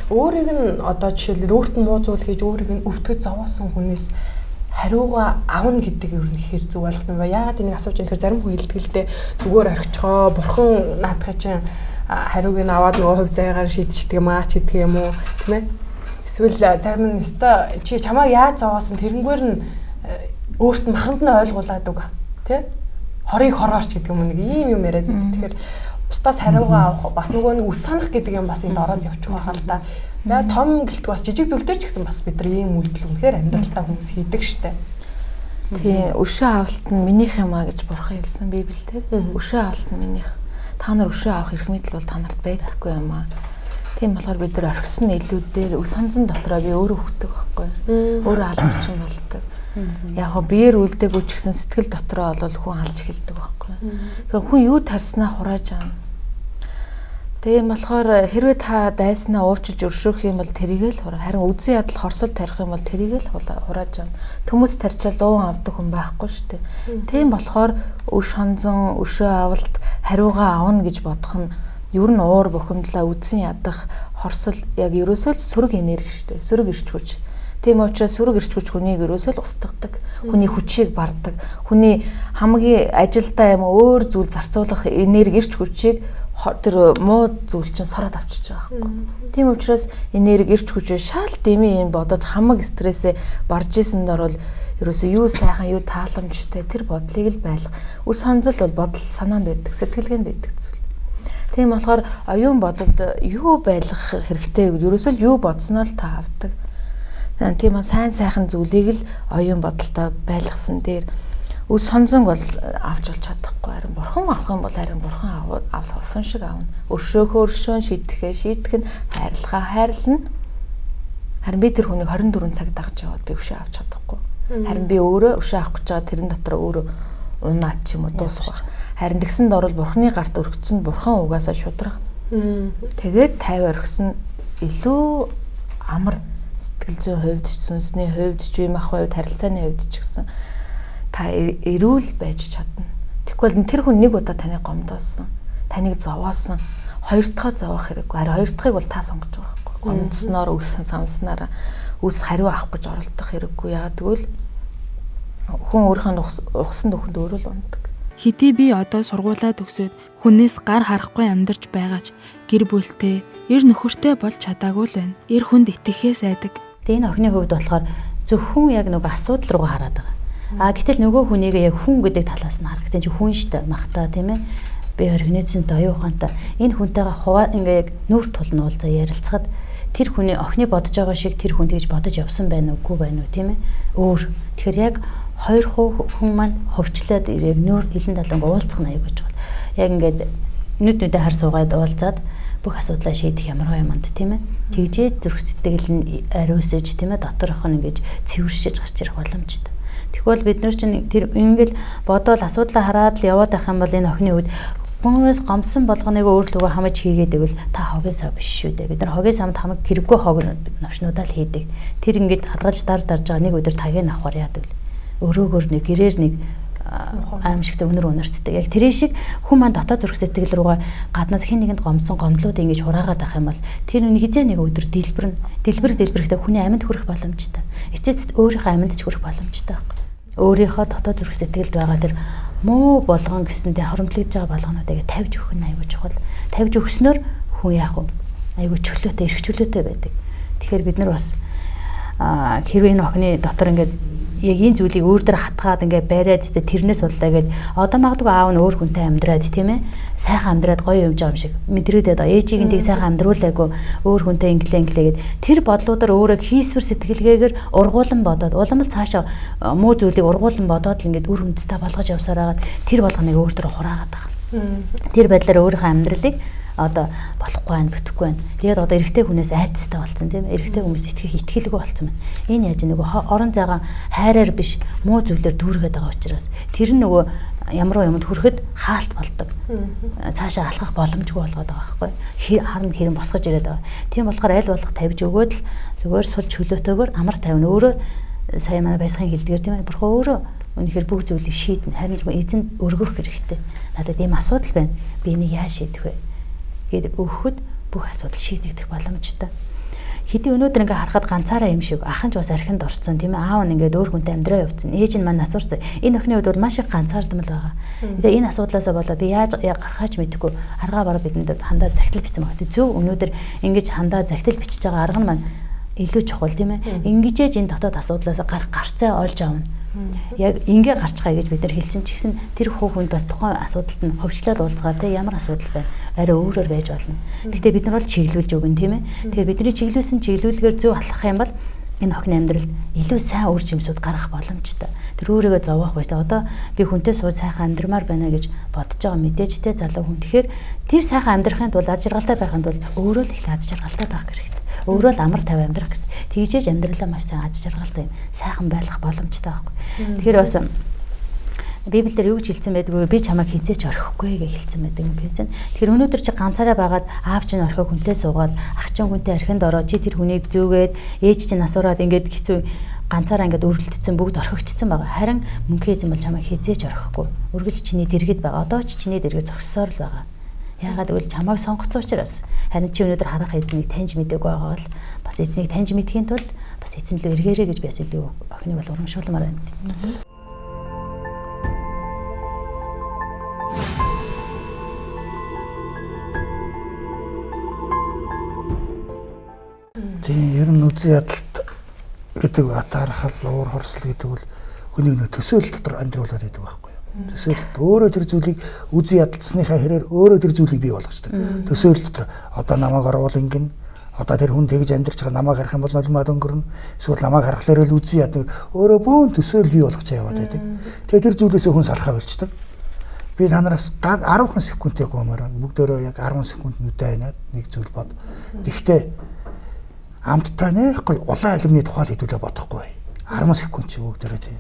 өөрийг нь одоо жишээлбэл өөрт нь муу зүйл хийж өөрийг нь өвтгөж зовоосон хүнээс хариугаа авна гэдэг ер нь хэр зөв ойлгох юм бэ? Яагаад энийг асууж байгаа гэхээр зарим хүн хэлдгэлдээ зүгээр орхичгоо бурхан наадахыг чинь хариуг нь аваад нөгөө хувь заяагаар шийдчихдэг юм аа ч гэдэг юм уу тийм ээ? Эсвэл зарим нь өстой чи чамайг яаж зовоосон тэрнгээр нь өөрт нь маханд нь ойлгуулад үг тий? Хорыг хорооч гэдэг юм нэг ийм юм яриад байдаг. Тэгэхээр бусдаас хариугаа авах бас нөгөө нэг үс санах гэдэг юм бас энд ороод явчих байхаа л да. Тэгээ том гэлтгүй бас жижиг зүйл дээр ч гэсэн бас бид нар ийм үйлдэл үнэхээр амьдралдаа хүмүүс хийдэг штэ. Тийм, өшөө авалт нь минийх юм а гэж бурхан хэлсэн Библиэлд. Өшөө авалт нь минийх. Та нар өшөө авах эрх мэдэл бол та нарт байдаггүй юм а. Тийм болохоор бид нар орхисон илүүдээр өс сонзон дотроо би өөрөө хөвдөг байхгүй. Өөрөө албачин болдог. Яг хоо биеэр үлдээгүй ч гэсэн сэтгэл дотроо бол хүн алж эхэлдэг байхгүй. Тэгэхээр хүн юу тарьснаа хурааж аана. Тийм болохоор хэрвээ та дайснаа уучилж өршөөх юм бол тэрийг л хураа. Харин үзэн ядал хорсол тарих юм бол тэрийг л хурааж аана. Төмөс тарчаал уун авдаг хүн байхгүй шүү дээ. Тийм болохоор өш хонзон, өшөө авалт, хариугаа авна гэж бодох нь ер нь уур бухимдлаа үзэн ядах хорсол яг ерөөсөө л сөрөг энерги шүү дээ. Сөрөг эрч хүч. Тийм учраас сөрөг эрч хүч хүнийг ерөөсөө л устгадаг. Хүний хүчийг бардаг. Хүний хамгийн ажилдаа юм өөр зүйл зарцуулах энерги эрч хүчийг тэр муу зүйл чинь сороод авчиж байгаа байхгүй. Тийм учраас энерги эрч хүчээ шал дэмий юм бодоод хамаг стрессээ барж исэн дор бол ерөөсөө юу сайхан юу тааламжтай тэр бодлыг л байлга. Үс сонзол бол бодол санаанд байдаг, сэтгэлгээнд байдаг зүйл. Тийм болохоор оюун бодол юу байлгах хэрэгтэй вэ? Ерөөсөө л юу бодсноо л та авдаг. Тийм сайн сайхан зүйлийг л оюун бодолтой байлгасан дээр үс сонзонг бол авч болж чадахгүй. Харин бурхан авах юм бол харин бурхан авсан шиг авна. Өршөөхөө өршөөн, шийдэхээ шийдэх нь, хайрлахаа хайрлана. Харин би тэр хүнийг 24 цаг дагаж яваад би өшөө авч чадахгүй. Харин би өөрөө өшөө авах гэж байгаа тэрэн дотор өөрөө унаад ч юм уу дуусах байх. Харин тэгсэн дор бол бурханы гарт өргөцсөн бурхан угаасаа шудрах. Тэгээд 50 орхисон илүү амар сэтгэл зүйн хувьд, сүнсний хувьд, бие махбын хувьд, харилцааны хувьд ч гэсэн та эрүүл байж чадна. Тэгэхгүй бол тэр хүн нэг удаа таныг гомдоосон, таныг зовоосон, хоёр дахь зовоох хэрэггүй. Харин хоёр дахьыг бол та сонгож байгаа байхгүй. Гомдсноор, өссөн санснараа үс хариу авах гэж оролдох хэрэггүй. Яагаад гэвэл хүн өөрийнхөө ухсан дөхөнд өөрөө л ундаг. Хэдий би одоо сургуулаа төгсөөд хүнээс гар харахгүй амьдарч байгаач гэр бүлтэй, эр нөхөртэй болж чадаагүй л байна. Эр хүнд итгэхээс айдаг. Тэгээ энэ охины хувьд болохоор зөвхөн яг нөгөө асуудал руугаа хараад байгаа. А гэтэл нөгөө хүнийг яг хүн гэдэг талаас нь харах. Тэгэн чи хүн штэ махта тийм ээ. Би оргинэцэнтэй оюун ухаантай энэ хүнтэйгээ хуваа ингээ яг нүүр тулн уулзаа ярилцахад тэр хүний охины бодож байгаа шиг тэр хүн тэгж бодож явсан байна уу, үгүй байна уу тийм ээ. Өөр. Тэгэхээр яг хоёр хүн маань ховчлоод яг нүүр хилэн таланг уулзах нь аягүй чухал. Яг ингээд нүд нүдэ хар суугаад уулзаад Бүх асуудлаа шийдэх ямар юмд тийм ээ. Тэгжээ зүрх сэтгэл нь ариусаж тийм ээ доторх нь ингэж цэвэршиж гарч ирэх боломжтой. Тэгвэл бид нар чинь тэр ингээл бодоол асуудлаа хараад л яваад байх юм бол энэ охины үед хүмүүс гомдсон болгоныг өөрлөгөө хамаж хийгээд ивэл та хогийн сав биш шүү дээ. Бид нар хогийн самд хамаг хэрэггүй хог навшнуудаа л хийдэг. Тэр ингээд хадгалж дар дарж байгаа нэг өдөр тагийг авахар яадаг л. Өрөөгөр нэг гэрээр нэг аимшигтай өнөр үнэртдэг. Яг тэрийн шиг хүн маань дотоод зүрх сэтгэл рүүгээ гаднаас хэн нэгэнд гомдсон гомдлууд ингэж хураагаад байх юм бол тэр нэг хизээ нэг өдөр дэлбэрнэ. Дэлбэр дэлбэрэхдээ хүний амьд хүрэх боломжтой. Эцэст өөрийнхөө амьд ч хүрэх боломжтой байхгүй. Өөрийнхөө дотоод зүрх сэтгэлд байгаа тэр муу болгон гэсэн тэр хоромтлогдож байгаа болгонуудыг тавьж өгөх нь аюул чухал. Тавьж өгснөөр хүн яах вэ? Аюул чөлөөтэй, эрх чөлөөтэй байдаг. Тэгэхээр бид нар бас хэрвээ энэ охины дотор ингээд яг энэ зүйлийг өөр дээр хатгаад ингээд бариад өстө тэрнээс боллоо гэд одоо магадгүй аав нь өөр хүнтэй амьдраад тийм ээ сайхан амьдраад гоё явж байгаа юм шиг мэдрэгдээд байгаа. Ээжийг нь тийг сайхан амьдруулаагүй өөр хүнтэй инглээ инглээ гэд тэр бодлуудаар өөрөө хийсвэр сэтгэлгээгээр ургуулan бодоод улам л цаашаа муу зүйлийг ургуулan бодоод л ингээд үр хүндтэй болгож явсаар хагаад тэр болгоныг өөр дээр хураагаад байгаа. Тэр байдлаар өөрийнхөө амьдралыг одоо болохгүй байна, бүтэхгүй байна. Тэгээд одоо эрэгтэй хүнээс айдастай болсон тийм ээ. Эрэгтэй хүмүүс итгэх итгэлгүй болсон байна. Энэ яаж нөгөө орон зайгаа хайраар биш муу зүйлээр дүүргээд байгаа учраас тэр нь нөгөө ямар юмд хүрэхэд хаалт болдог. Цаашаа алхах боломжгүй болгоод байгаа байхгүй. Харна хэрэн босгож ирээд байгаа. Тийм болохоор аль болох тавьж өгөөд л зүгээр сул чөлөөтэйгээр амар тавина. Өөрөө сая манай баясгийн хэлдгээр тийм ээ. Бурхан өөрөө үнэхээр бүх зүйлийг шийднэ. Харин зөвхөн эзэнд өргөх хэрэгтэй. Надад ийм асуудал байна. Би энийг яаж шийдэх вэ? Гээд өгөхөд бүх асуудал шийдэгдэх боломжтой. Хэдий өнөөдөр ингээ харахад ганцаараа юм шиг ах нь ч бас архинд орцсон тийм ээ. Аав нь ингээд өөр хүнтэй амьдраа явцсан. Ээж нь маань нас урсан. Энэ охины хувьд бол маш их ганцаардмал байгаа. Тэгээ энэ асуудлаасаа болоод би яаж гарахаач мэдэхгүй. Аргаа бараа бидэнд хандаа захидал бичсэн байгаа. Зөв өнөөдөр ингэж хандаа захидал бичиж байгаа арга нь маань илүү чухал тийм ээ. Ингэжээж энэ дотоод асуудлаасаа гарах гарцаа олж авна. Яг ингээ гарчхаа гэж бид нар хэлсэн ч гэсэн тэр хүнд бас тухайн асуудалд нь хөвчлээд уулзгаар те ямар асуудал байна арай өөрөөр байж болно. Гэхдээ бид нар бол чиглүүлж өгнө тийм ээ. Тэгэхээр бидний чиглүүлсэн чиглүүлгээр зөв алхах юм бол энэ охины амьдралд илүү сайн үр жимсүүд гарах боломжтой. Тэр өөрийгөө зовоох байж та одоо би хүнтэй сууж сайхан амьдрмаар байна гэж бодож байгаа мэдээж те залуу хүн. Тэгэхээр тэр сайхан амьдрахын тулд аз жаргалтай байхын тулд өөрөө л их аз жаргалтай байх хэрэгтэй. Өөрөө л амар тавь амьдрах гэсэн. Тэгжээж амьдралаа маш сайн аз жаргалтай юм. Сайхан байх боломжтой байхгүй. Тэгэхээр бас Библиэр юу гэж хэлсэн байдгүй би чамайг хизээч орхихгүй гэж хэлсэн байдаг юм гэж. Тэгэхээр өнөөдөр чи ганцаараа байгаад аав чинь орхиог хүнтэй суугаад ах чинь хүнтэй архинд ороод чи тэр хүнийг зүүгээд ээж чинь асуураад ингээд хэцүү ганцаараа ингээд өрөлдсөн бүгд орхигдсон байгаа. Харин мөнхийн эзэн бол чамайг хизээч орхихгүй. Үргэлж чиний дэргэд байгаа. Одоо ч чиний дэргэд зогссоор л байгаа. Яагаад гэвэл чамайг сонгоцсон учраас. Харин чи өнөөдөр харах эзнийг таньж мэдээгүй байгаа бол бас эзнийг таньж мэдхийн тулд бас эзэн лөө эргээрэй гэж би бас илүү охиныг бол урамшуулмаар байна. Тийм, ер нь үзэн ядалт гэдэг атаархал, уур хорсол гэдэг бол хүнийг нөө төсөөлөл дотор амьдруулад байдаг байхгүй юу? Төсөөлөлт өөрөө тэр зүйлийг үзэн ядалцсныхаа хэрээр өөрөө тэр зүйлийг бий болгочдог. Төсөөлөл дотор одоо намайг оруул ингэн, одоо тэр хүн тэгж амьдарч байгаа намайг харах юм бол нулимаад өнгөрнө. Эсвэл намайг харахлаар л үзэн ядаг. Өөрөө бөөн төсөөл бий болгож яваад байдаг. Тэгээ тэр зүйлээсээ хүн салхаа болчдөг. Би та нараас 10 секундыг гомоор бүгдөө яг 10 секунд нүдэ айнаад нэг зүйл бод. Тэгтээ амттай нээхгүй улаан алимны тухай л хэдүүлээ бодохгүй. 10 секунд чи бүгдээрээ тийм.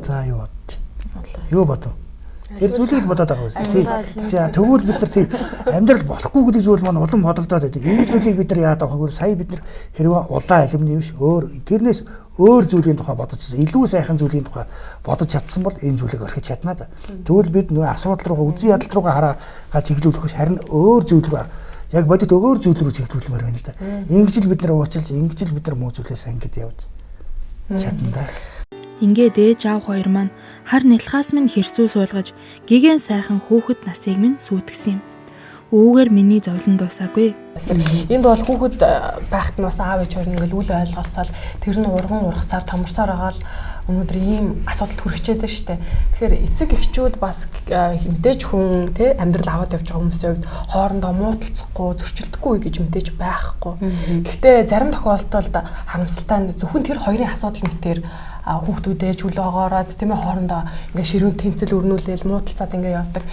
За юу бод? Юу бодов? Тэр зүйлийг бодоод байгаа юм. За тэгвэл бид нар тийм амьдрал болохгүй гэдэг зүйл маань улам бодогдоод байдаг. Энэ зүйлийг бид нар яадаг вэ гэвэл сая бид нар хэрвээ улаан алимны биш өөр тэрнээс өөр зүйлийн тухай бодож илүү сайхан зүйлийн тухай бодож чадсан бол энэ зүйлийг орхиж чадна да. Тэгвэл бид нөгөө асуудал руугаа үзэн ядалт руугаа хараагаа чиглүүлэх биш харин өөр зүйл рүү яг бодит өөр зүйл рүү чиглүүлмээр байна л да. Ингэж л бид нар уучлж, ингэж л бид нар муу зүйлээс ангид явж чадна да. Ингээд ээж аав хоёр маань хар нялхаас минь хэрцүү суулгаж гигэн сайхан хүүхэд насыг минь сүйтгэсэн юм. Үүгээр миний зовлон дуусаагүй. Энд бол хүүхэд байхад нь бас аав ээж хоёр ингээл үл ойлголцоол тэр нь урган ургасаар томорсоор байгаа л өнөөдөр ийм асуудалд хүрчээд байна шүү дээ. Тэгэхээр эцэг эхчүүд бас мэдээж хүн тий амьдрал аваад явж байгаа хүмүүсийн хувьд хоорондоо муудалцахгүй, зөрчилдөхгүй гэж мэдээж байхгүй. Гэхдээ зарим тохиолдолд харамсалтай нь зөвхөн тэр хоёрын асуудал мэтэр Хүүхдүүдээ чөлөө огоороод тийм ээ хоорондоо ингээ ширүүн тэмцэл өрнүүлээл муудалцаад ингээ явдаг.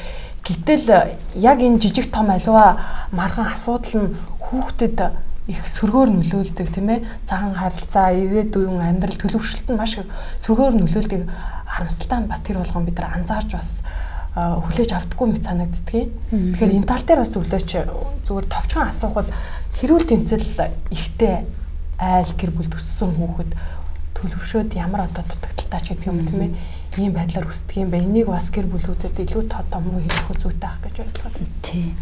Гэтэл яг энэ жижиг том аливаа марган асуудал нь хүүхдэд их сөргөөр нөлөөлдөг тийм ээ. Цагаан харилцаа, ирээдүйн амьдрал төлөвшөлт нь маш их сөргөөр нөлөөлдөг. Харамсалтай нь бас тэр болгон бид нар анзаарч бас хүлээж авдаггүй мэт санагддгийг. Тэгэхээр энэ тал дээр бас зөвлөөч, зүгээр товчхон асуухад хэрүүл тэмцэл ихтэй айл гэр бүлд өссөн хүүхэд төлөвшөөд ямар одоо дутагдaltaй ч гэдэг юм тийм ээ ийм байдлаар өсдөг юм бэ. Энийг бас гэр бүлүүдэд илүү тод томруу хийх зүйтэй ах гэж бодлоо. Тий.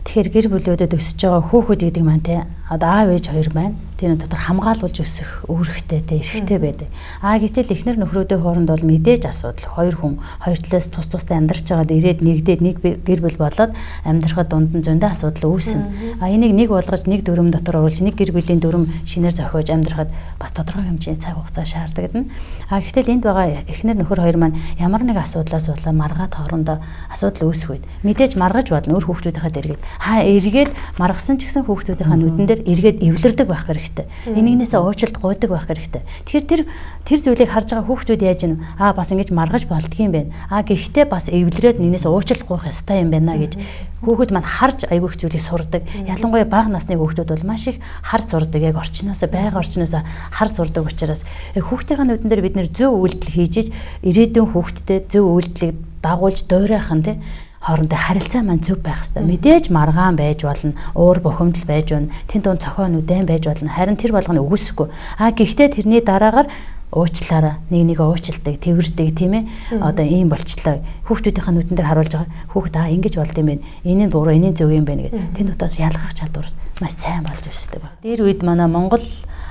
Тэгэхээр гэр бүлүүдэд өсөж байгаа хүүхэд гэдэг маань те одоо аав ээж хоёр маань тэр дотор хамгаалуулж өсөх үүрэгтэй те эрхтэй байдаг. Аа гэтэл эхнэр нөхрүүдийн хооронд бол мэдээж асуудал хоёр хүн хоёр талаас тус тустай амьдарч байгаад ирээд нэгдээд нэг гэр бүл болоод амьдрахад дунд нь зөндөө асуудал үүснэ. А энийг нэг болгож нэг дүрм дотор оруулж нэг гэр бүлийн дүрм шинээр зохиож амьдрахад бас тодорхой хэмжээний цаг хугацаа шаардлагадна. А гэтэл энд байгаа эхнэр нөхөр хоёр маань ямар нэг асуудлаас болоо маргаад хоорондоо асуудал үүсэх үед мэдээж маргаж болно өөр хүүхдүүдийнхээ дэргэд. Хаа эргээд маргасан ч гэсэн хүүхдүүдийнхээ нүдэн дээр эргээд эвлэрдэг байх хэрэгтэй. Энэгнээсээ уучлалт гуйдаг байх хэрэгтэй. Тэгэхээр тэр зүйлийг харж байгаа хүүхдүүд яаж юм? Аа бас ингэж маргаж болдгийм байх. Аа гэхдээ бас эвлэрээд нэгнээс уучлалт гуйх ёстой юм байна гэж хүүхэд маань харж айгүй их зүйлийг сурдаг. Ялангуяа бага насны хүүхдүүд бол маш их хар сурдаг. Яг орчноосоо байга орчноосоо хар сурдаг учраас хүүхдийн нүдэн дээр бид нэр зөв үйлдэл хийж иж ирээдүйн хүүхдтэй зөв үйлдэлийг дагуулж дуурайхан тий хоорондоо харилцаа маань зөв байх хэрэгтэй. Мэдээж маргаан байж болно, уур бухимдал байж болно, тэн дунд цохион үдэн байж болно. Харин тэр болгоно үгүйсэхгүй. А гэхдээ тэрний дараагаар уучлаараа нэг нэгэ уучилдаг, тэрвэрдэг тийм ээ. Одоо ийм болчлоо. Хүүхдүүдийнхээ нүдэн дээр харуулж байгаа. Хүүхд аа ингэж болд юм байна. Энэ нь буруу, энэ нь зөв юм байна гэдэг. Тэн дотоос ялгах чадвар маш сайн болж өсдөг. Дээр үед манай Монгол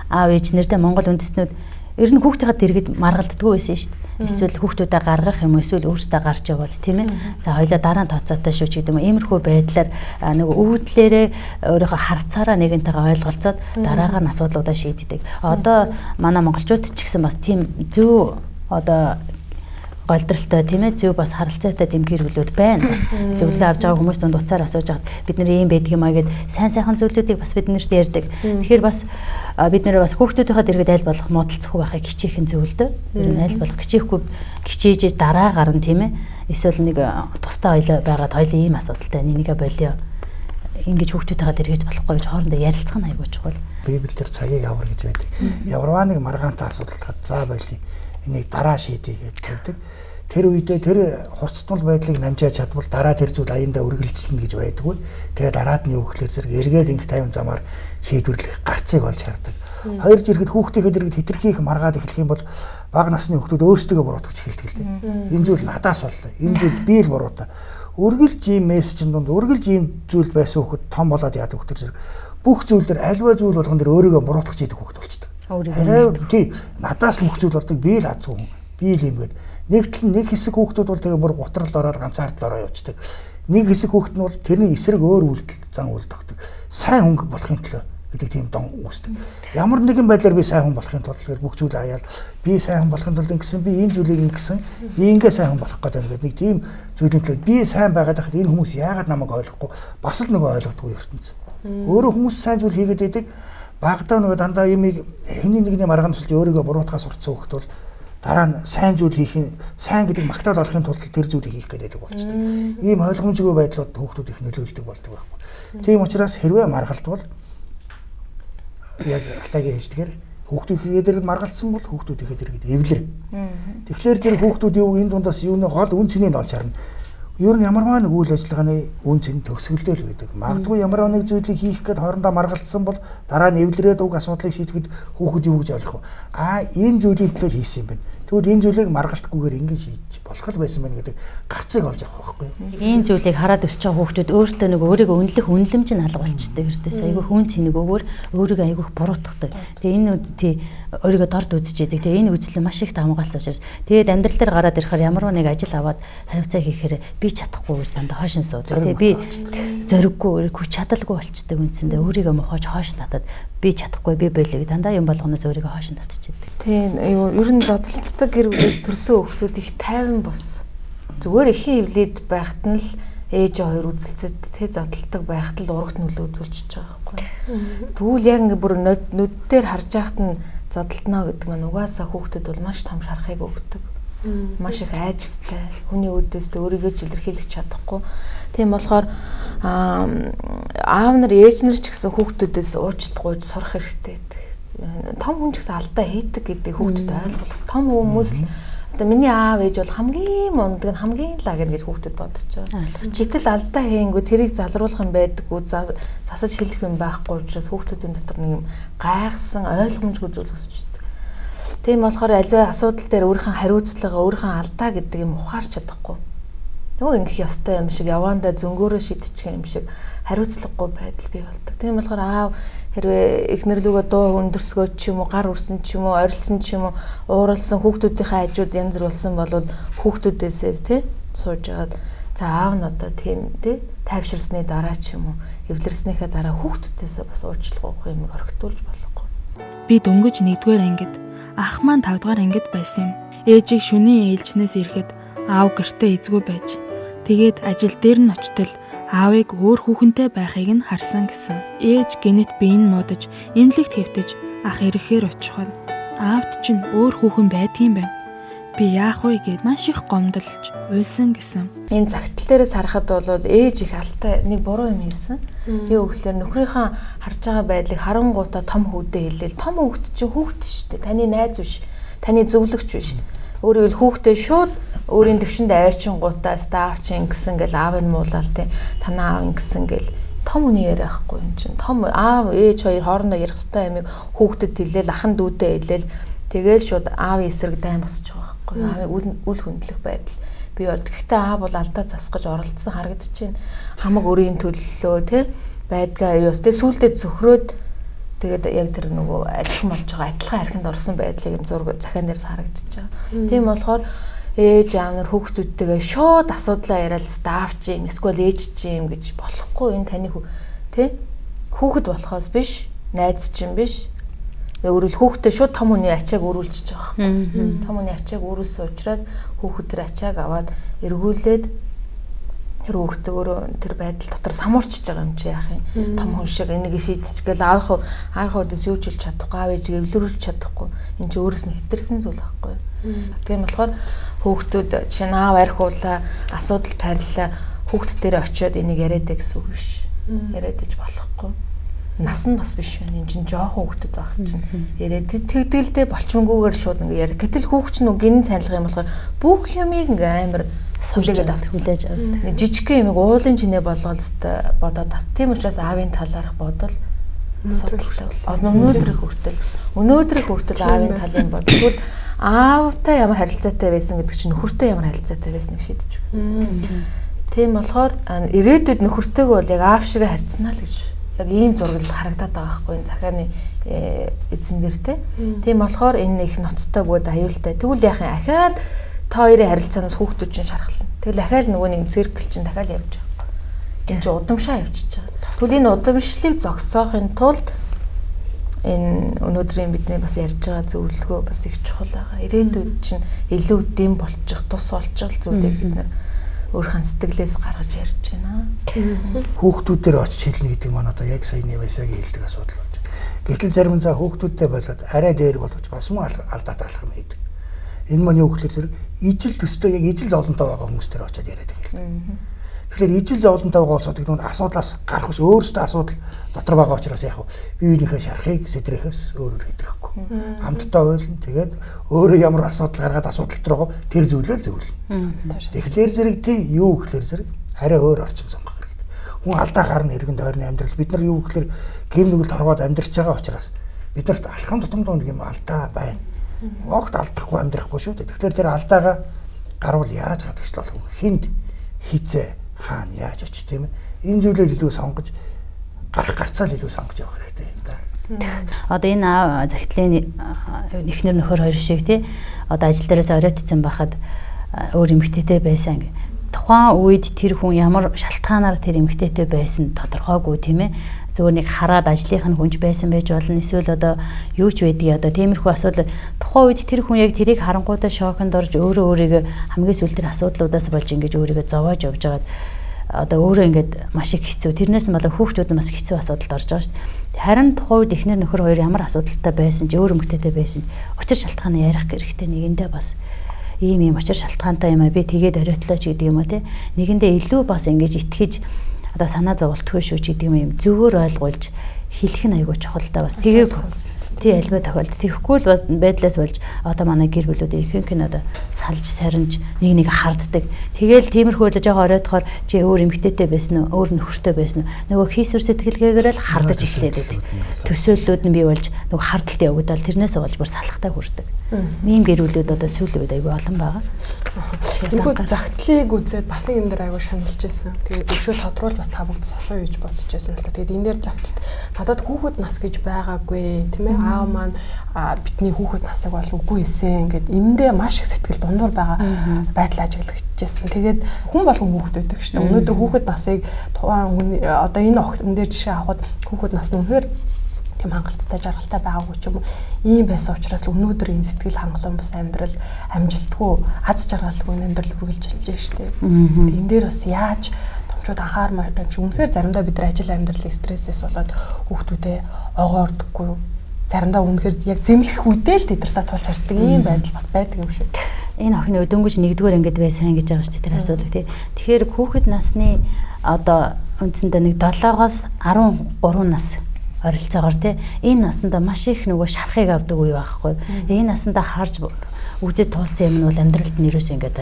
аав ээж нэртэй Монгол үндэстнүүд ер нь хүүхдийнхээ дэргэд маргалддаггүй байсан шүү дээ. Эсвэл хүүхдүүдээ гаргах юм эсвэл өөртөө гарч яваад тийм ээ. За хоёлаа дараа нь тооцоотой шүү ч гэдэг юм. Иймэрхүү байдлаар нөгөө өвдлэрээ өөрийнхөө харцаараа нэгэнтэйгээ ойлголцоод дараагаар нь асуудлуудаа шийддэг. Одоо манай монголчууд ч гэсэн бас тийм зөв одоо голдролтой тийм ээ зөв бас харилцаатай тийм гэр бүлүүд байна. Бас зөвлөгөө авч байгаа хүмүүс дунд уцаар асууж байхад бид нэр ийм байдаг юм а гэд сайн сайхан зүйлүүдийг бас бид нэрт ярьдаг. Тэгэхээр бас бид нэр бас хүүхдүүдийнхээ дэргэд аль болох муудалцахгүй байхыг хичээх нь зөв л дөө. Ер нь аль болох хичээхгүй хичээж дараа гарна тийм ээ. Эсвэл нэг тусдаа хоёлоо байгаад хоёлоо ийм асуудалтай нэгнийгээ болио. Ингэж хүүхдүүдийнхээ дэргэд болохгүй гэж хоорондоо ярилцах нь айгүй чухал. Библиэлд цагийг авар гэж байдаг. Ямарваа нэг маргаантай асуудал за болио. Энийг дараа шийдье гэж тавьдаг. Тэр үедээ тэр хурцтмал байдлыг намжаад чадвал дараа тэр зүйл аяндаа үргэлжилнэ гэж байдаггүй. Тэгээ дараад нь юу гэхлээр зэрэг эргээд ингэ 50 замаар шийдвэрлэх гарцыг олж хардаг. Хоёр жирэхэд хүүхдийнхээ дэргэд хэтэрхий их маргаад эхлэх юм бол бага насны хүүхдүүд өөрсдөө буруутгаж эхэлдэг л дээ. Энэ зүйл надаас боллоо. Энэ зүйл би л буруутай. Үргэлж ийм мессежин дунд үргэлж ийм зүйл байсан хүүхэд том болоод яадаг хүүхдэр зэрэг бүх зүйл дээр альва зүйл болгон дээр өөрийгөө буруутгаж идэг хүүхэд болчдөг. Арай тий надаас л бүх зүйл болдог би л азгүй хүн. Би л юм гээд нэг тал нэг хэсэг хүүхдүүд бол тэгээ бүр гутралд ороод ганцаардал ороо явцдаг. Нэг хэсэг хүүхд нь бол тэрний эсрэг өөр үйлдэл зан үйл тогтдог. Сайн хүн болохын төлөө гэдэг тийм дон үүсдэг. Ямар нэгэн байдлаар би сайн хүн болохын тулд тэр бүх зүйл аяал би сайн хүн болохын тулд ингэсэн би энэ зүйлийг ингэсэн би ингээ сайн хүн болох гэдэг нэг тийм зүйлийн төлөө би сайн байгаад байхад энэ хүмүүс яагаад намайг ойлгохгүй бас л нөгөө ойлгодгүй ертөнц. Өөрөө хүмүүс сайн зүйл хийгээд байдаг. Багадаа нөгөө дандаа юмыг хэний нэгний маргаан тусалж өөрийгөө буруутгаас сурцсан хүүхэд бол дараа нь сайн зүйл хийх нь сайн гэдэг магтаал олохын тулд тэр зүйлийг хийх гэдэг болчтой. Ийм ойлгомжгүй байдлууд хүүхдүүд их нөлөөлдөг болдог байхгүй. Тийм учраас хэрвээ маргалдвал яг Алтайгийн хэлдгээр хүүхдүүдийн дэргэд маргалдсан бол хүүхдүүдийн дэргэд эвлэр. Тэгэхээр зэрэг хүүхдүүд юу энэ дундаас юуны гол үн цэнийг олж харна. Ер нь ямарваа нэг үйл ажиллагааны үн цэн төгсгөлдөө л байдаг. Магадгүй ямарваа нэг зүйлийг хийх гээд хоорондоо маргалдсан бол дараа нь эвлэрээд уг асуудлыг шийдэхэд хүүхэд юу гэж ойлгох вэ? Аа энэ зүйлийн төлөө хийсэн юм байна. Тэгвэл энэ зүйлийг маргалтгүйгээр ингэж хийж болох л байсан байна гэдэг гарцыг олж авах байхгүй юу? Энэ зүйлийг хараад өсөж байгаа хүүхдүүд өөртөө нэг өөрийгөө үнэлэх үнэлэмж нь алга болчдөг. Ердөөс айгүй хүн цэнийг өгөөр өөрийгөө айгүйх буруутгадаг. Тэгээ энэ тий өөрийгөө дорд үзэж идэг. Тэгээ энэ үзэл маш их давмгаалц учраас тэгээд амьдрал дээр гараад ирэхээр ямар нэг ажил аваад хариуцаа хийхээр би чадахгүй гэж дандаа хойш нь суудаг. Тэгээ би зориггүй, хүч чадалгүй болчдөг үндсэндээ өөрийгөө мохож хойш татад би чадахгүй би болиё дандаа юм болгоноос өөрийгөө хойш нь татчихдаг. Тийм ер нь зодтолтдог гэр бүлээс төрсөн хүүхдүүд их тайван бус. Зүгээр ихэн эвлээд байхад нь л ээж хоёр үзэлцэд тэ зодтолдог байхад л урагт нөлөө үзүүлчихэж байгаа байхгүй. Тэгвэл яг ингээ бүр нүд дээр харж байхад нь Зодолдоно гэдэг маань угаасаа хүүхдэд бол маш том шарахыг өгдөг. Маш их айдастай. Хүний үүдээс өөрийгөө ч илэрхийлэх чадахгүй. Тийм болохоор аав нар, ээж нар ч гэсэн хүүхдүүдээс уучлалт гуйж сурах хэрэгтэй гэдэг. Том хүн ч гэсэн алдаа хийдэг гэдэг хүүхдэд ойлгох. Том хүмүүс л одоо миний аав ээж бол хамгийн мундаг нь хамгийн лаг гэж хүүхдэд бодож байгаа. Гэтэл алдаа хийнгүү тэрийг залруулах юм байдаггүй, засаж хэлэх юм байхгүй учраас хүүхдүүдийн дотор нэг юм гайхсан ойлгомжгүй зүйл өсөж. Тийм болохоор аливаа асуудал дээр өөрийнхөө хариуцлага, өөрийнхөө алдаа гэдэг юм ухаарч чадахгүй. Нөгөө ингэх ёстой юм шиг яваандаа зөнгөөрөө шидчих юм шиг хариуцлагагүй байдал бий болдог. Тийм болохоор аав хэрвээ эхнэр лүүгээ дуу өндөрсгөө ч юм уу, гар үрсэн ч юм уу, орилсон ч юм уу, ууралсан хүүхдүүдийнхээ хажууд янз бүр болсон бол хүүхдүүдээсээ тий сууж агаад за аав нь одоо тийм тий тайвширсны дараа ч юм уу, эвлэрснийхээ дараа хүүхдүүдээсээ бас уучлах уух юмыг орхитуулж болохгүй. Би дөнгөж 1-р ангид, ах маань 5-р ангид байсан юм. Ээжийг шөнийн ээлжнээс ирэхэд аав гэртээ эзгүй байж. Тэгээд ажил дээр нь очтол аавыг өөр хүүхэнтэй байхыг нь харсан гэсэн. Ээж гинэт бие нь муудаж, эмнэлэгт хэвтэж ах ирэхээр очиход аавд чинь өөр хүүхэн байдгийн байна. Би яах вэ гэд маш их гомдолж уйлсан гэсэн. Энэ загтал дээрээс харахад бол ээж их алтай нэг буруу юм хийсэн. Юу гэхээр нөхрийнхөө харж байгаа байдлыг харангуутаа том хүүдээ хэлээл. Том хүүхд чинь хүүхд шүү дээ. Таны найз биш, таны зөвлөгч биш. Өөрөөр хэлбэл хүүхдээ шууд өөрийн төвшөнд аваачингуудаа аав чи ингэсэн гэл аав нь муулаал те. Танаа аав ингэсэн гэл том хүний яриа байхгүй юм чинь. Том аав ээж хоёр хоорондоо ярих хэвээр юмыг хүүхдэд хэлээл, ахан дүүдээ хэлээл тэгэл шууд аав эсрэг дайн босч байгаа байхгүй. Аавыг үл хүндлэх байдал бий бол. Гэхдээ аав бол алдаа засах гэж оролдсон харагдаж байна. Хамаг өрийн төллөө те байдгаа юус те сүулдэ цөхрөөд тэгээд яг тэр нөгөө адилхан болж байгаа адилхан архинд орсон байдлыг энэ зураг захиан дээр харагдаж байгаа. Тийм болохоор ээж аав нар хүүхдүүдтэйгээ шууд асуудлаа яриад аав чи юм эсвэл ээж чи юм гэж болохгүй. Энэ таны тэ хүүхэд болохоос биш, найз чинь биш. Өөрөөр хүүхдээ шууд том хүний ачааг өрүүлчихэж байгаа байхгүй. Том хүний ачааг өрүүлсэн учраас хүүхэд тэр ачааг аваад эргүүлээд тэр хүүхдээ өөрөө тэр байдал дотор самуурчж байгаа юм чи яах юм. Том хүн шиг энийг шийдчих гээл аавынхаа өдөөс юу ч хэлж чадахгүй, аав ээжигээ эвлэрүүлж чадахгүй. Энэ чи өөрөөс нь хэтэрсэн зүйл байхгүй. Тийм болохоор хүүхдүүд жишээ нь аав архиулаа, асуудал тарилаа, хүүхд дээр очиод энийг яриад ээ гэсэн үг биш. Яриад ээж болохгүй. Нас нь бас биш байна. Энэ чинь жоохон хүүхдүүд байх чинь яриад тэгдэлдээ болчмонгүйгээр шууд ингээ яриад. Гэтэл хүүхд чинь гинэн цанилга юм болохоор бүх юмыг ингээ амар хүлээгээд авт хүлээж авдаг. Жижигхэн юмыг уулын чинээ болгоол өстой бодоод авт. Тийм учраас аавын талаарх бодол судалтай. Өнөөдрөх хүртэл аавын талын бодол. Тэгвэл аавтай ямар харилцаатай байсан гэдэг чинь нөхөртэй ямар харилцаатай байсныг шийдэж өгнө. Тийм болохоор ирээдүйд нөхөртэйгөө бол яг аав шигээ харьцнаа л гэж яг ийм зураг харагдаад байгаа байхгүй энэ захааны эзэн дээр те. Тийм болохоор энэ их ноцтой бөгөөд аюултай. Тэгвэл яах юм ахаад та хоёрын харилцаанаас хүүхдүүд чинь шархлана. Тэгэл ахаал нөгөө нэг циркл чинь дахиад явж байгаа байхгүй. Энэ чинь удамшаа явчихж байгаа. Тэгвэл энэ удамшлыг зогсоохын тулд энэ өнөөдрийн бидний бас ярьж байгаа зөвлөгөө бас их чухал байгаа. Ирээдүйд чинь илүү дэм болчих, тус болчих зүйлийг бид нар өөрийнхөө сэтгэлээс гаргаж ярьж байна. Хүүхдүүдээр очиж хэлнэ гэдэг маань одоо яг саяны Васягийн хэлдэг асуудал болж байна. Гэтэл зарим нь за хүүхдүүдтэй болоод арай дээр боловч бас мөн алдаатай алхам хийдэг. Энэ маань юу гэхээр зэрэг ижил төстэй яг ижил зовлонтой байгаа хүмүүс дээр очиод яриад эхэлдэг. Тэгэхээр ижил зовлонтой байгаа улсууд гэдэг нь асуудлаас гарах ус өөрөөсөө асуудал дотор байгаа учраас яг бие биенийхээ шарахыг сэтрэхээс өөрөөр хэтрэхгүй. Хамтдаа уйлна. Тэгээд өөрөө ямар асуудал гаргаад асуудал дотор байгаа тэр зүйлээ л зөвлөнө. Тэгэхээр зэрэг тий юу гэхээр зэрэг арай өөр орчин сонгох хэрэгтэй. Хүн алдаа гарна иргэн тойрны амьдрал бид нар юу гэхээр гэм нүгэлд хорвоод амьдарч байгаа учраас биднэрт алхам тутамд нэг юм алдаа байна. Огт алдахгүй амьдрахгүй шүү дээ. Тэгэхээр тэр алдаагаа гарвал яаж хадагчлах вэ? Хүнд хизээ хаана яаж очих тийм ээ. Энэ зүйлээ илүү сонгож гарах гарцаа л илүү сонгож явах хэрэгтэй юм да. Одоо энэ захидлын эхнэр нөхөр хоёр шиг тий одоо ажил дээрээс оройтцсан байхад өөр эмэгтэйтэй байсан. Тухайн үед тэр хүн ямар шалтгаанаар тэр эмэгтэйтэй байсан тодорхойгүй тийм ээ. Зүгээр нэг хараад ажлынх нь хүнж байсан байж болно. Эсвэл одоо юу ч байдгийг одоо тиймэрхүү асуудал тухайн үед тэр хүн яг тэрийг харангуутаа шоконд орж өөрөө өөрийгөө хамгийн сүүл тэр асуудлуудаас болж ингэж өөрийгөө зовоож явж байгаад одоо өөрөө ингээд маш их хэцүү. Тэрнээс нь болоо хүүхдүүд нь бас хэцүү асуудалд орж байгаа шүү дээ. Харин тухайн үед эхнэр нөхөр хоёр ямар асуудалтай байсан ч өөр эмэгтэйтэй байсан ч учир шалтгаанаа ярих хэрэгтэй. Нэгэндээ бас ийм учир шалтгаантай юм а би тэгээд оройтлоо ч гэдэг юм уу те. Нэгэндээ илүү бас ингэж итгэж одоо санаа зовлтгүй шүү ч гэдэг юм зөвөр ойлгуулж хэлэх нь айгүй чухал та бас. Тэгээд тий альва тохиолдолд тэгэхгүй л байдлаас болж одоо манай гэр бүлүүд ихэнх нь одоо салж сарниж нэг нэг харддаг. Тэгээл тиймэрхүү л жоохон оройтохоор чи өөр эмэгтэйтэй байсан уу, өөр нөхөртэй байсан уу? Нөгөө хийсвэр сэтгэлгээгээр л хардаж эхлээд байдаг. Төсөөллүүд нь бий болж нөгөө хардалт явагдал тэрнээс болж бүр салахтай хүрдэг. Ийм гэр бүлүүд одоо сүүлийн үед айгүй олон байгаа. Энэхүү загтлыг үзээд бас нэг юм дээр айгүй шаналж ирсэн. Тэгээд өшөө тодруулж бас та бүгдээс асууя гэж бодож байсан л та. Тэгээд энэ дээр загталт надад хүүхэд нас гэж байгаагүй тийм ээ. Аав маань бидний хүүхэд насыг бол үгүй эсэн. Ингээд энэндээ маш их сэтгэл дундуур байгаа байдал ажиглагдчихсэн. Тэгээд хүн болгон хүүхэд байдаг шүү дээ. Өнөөдөр хүүхэд насыг тухайн хүн одоо энэ охин дээр жишээ авахад хүүхэд нас нь үнэхээр тийм хангалттай жаргалтай байгаагүй ч юм уу. Ийм байсан учраас л өнөөдөр ийм сэтгэл хангалуун бас амьдрал амжилтгүй аз жаргалгүй амьдрал үргэлжилж байна шүү дээ. Энэ дээр бас яаж томчууд анхаармаар юм шиг. Үнэхээр заримдаа бид нар ажил амьдралын стрессээс болоод хүүхдүүдээ огоордоггүй. Заримдаа үнэхээр яг зэмлэх үедээ л тэд нартай тулч харьцдаг ийм байдал бас байдаг юм шиг. Энэ охины өдөнгөж нэгдүгээр ангид байсан гэж байгаа шүү дээ тэр асуудал тий. Тэгэхээр хүүхэд насны одоо үндсэндээ нэг 7-оос 13 нас оролцоогоор тий энэ насандаа маш их нөгөө шарахыг авдаг үе байхгүй. Энэ насандаа харж үзэж туулсан юм нь бол амьдралд нь ерөөсөө ингээд